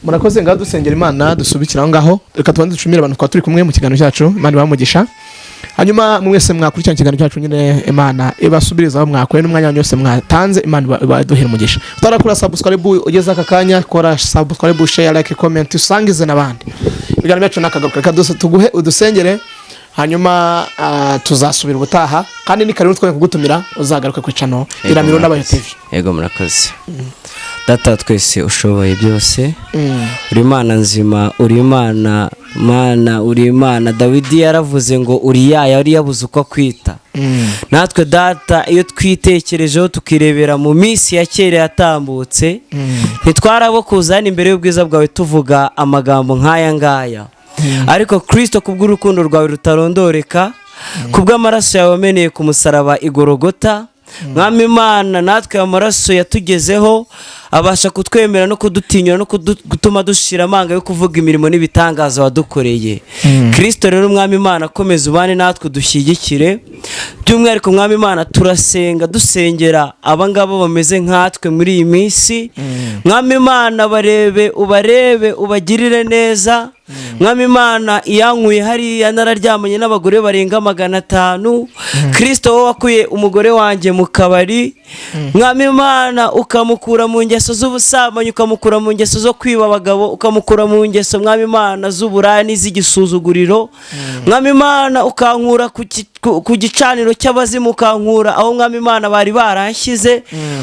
Murakoze. Ngaho dusengera Imana, dusubikira aho ngaho. Reka tubanze dushimire abantu twaba turi kumwe mu kiganiro cyacu, Imana ibahe. Hanyuma mwese mwakurikirana ikiganiro cyacu nyine, Imana ibasubirize aho mwakuye n'umwanya wanyu wose mwatanze, Imana ibaduhere umugisha. Utarakora subscribe ugeze aka kanya, kora subscribe, share, like, comment, usangize n'abandi. Ibiganiro byacu nakagaruka. Reka tuguhe udusengere, hanyuma tuzasubira ubutaha, kandi ni karibu twongeye kugutumira, uzagaruke ku channel Iramiro n'Abayo TV. Yego, murakoze. Data wa twese ushoboye byose, uri Imana nzima, uri Imana, Mana, uri Imana. Dawidi yaravuze ngo uri ya yari yabuze uko akwita. Natwe Data, iyo twitekerejeho tukirebera mu minsi ya kera yatambutse, ntitwarabo kuza hano imbere y'ubwiza bwawe tuvuga amagambo nk'aya ngaya. Ariko Kirisito, kubw'urukundo rwawe rutarondoreka, kubw'amaraso yawe wameneye ku musaraba igorogota, Mwami Imana, natwe amaraso yatugezeho, abasha kutwemera no kudutinyura no gutuma dushira amanga yo kuvuga imirimo n'ibitangaza wadukoreye. Kirisito rero, Mwami Imana, komeza ubane natwe, dushyigikire. By'umwihariko, Mwami Imana, turasenga dusengera abangaba bameze nkatwe muri iyi minsi. Mwami Imana, barebe, ubarebe, ubagirire neza. Mwami Imana, iyankuye hariya nararyamanye n'abagore barenga 500, Kirisito, wowe wakuye umugore wanjye mu kabari, Mwami Imana, ukamukura mu ngeso z'ubusambanyi, ukamukura mu ngeso zo kwiba abagabo, ukamukura mu ngeso, Mwami Imana, z'uburaya n'iz'igisuzuguriro, Mwami Imana, ukankura ku gicaniro cy'abazimu, ukankura aho, Mwami Imana, bari baranshyize,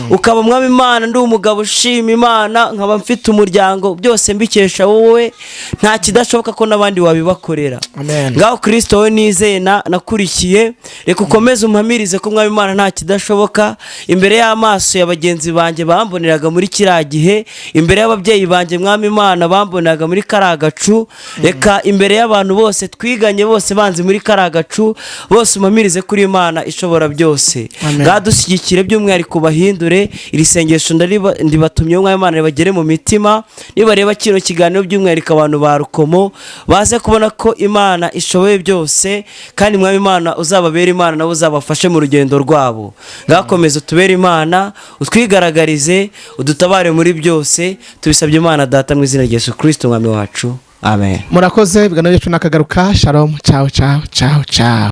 ukaba, Mwami Imana, ndi umugabo ushima Imana, nkaba mfite umuryango, byose mbikesha wowe. Nta kidashoboka ko n'abandi wabibakorera. Amen. Ngaho Kirisito, wowe nizeye nakurikiye, reka ukomeze umpamirize ko, Mwami Imana, nta kidashoboka imbere y'amaso ya bagenzi banjye bamboneraga muri kiriya gihe, imbere y'ababyeyi banjye, Mwami Imana, bamboneraga muri kariya gacu. Reka imbere y'abantu bose twiganye, bose banzi muri kariya gacu, bose umpamirize kuri Imana ishobora byose. Amen. Ngaho dushyigikire, by'umwihariko bahindure. Iri sengesho ndibatumye, Mwami Imana, ribagere mu mitima. Nibareba kino kiganiro, by'umwihariko abantu ba Rukomo, baze kubona ko Imana ishoboye byose. Kandi Mwami Imana, uzababere Imana, nabo uzabafashe mu rugendo rwabo. Ngakomeza utubere Imana, utwigaragarize, udutabare muri byose. Tubisabye Imana Data mu izina rya Yesu Kirisito Umwami wacu, amen. Murakoze. Ibiganiro byacu nakagaruka. Shalom, ciao ciao ciao ciao.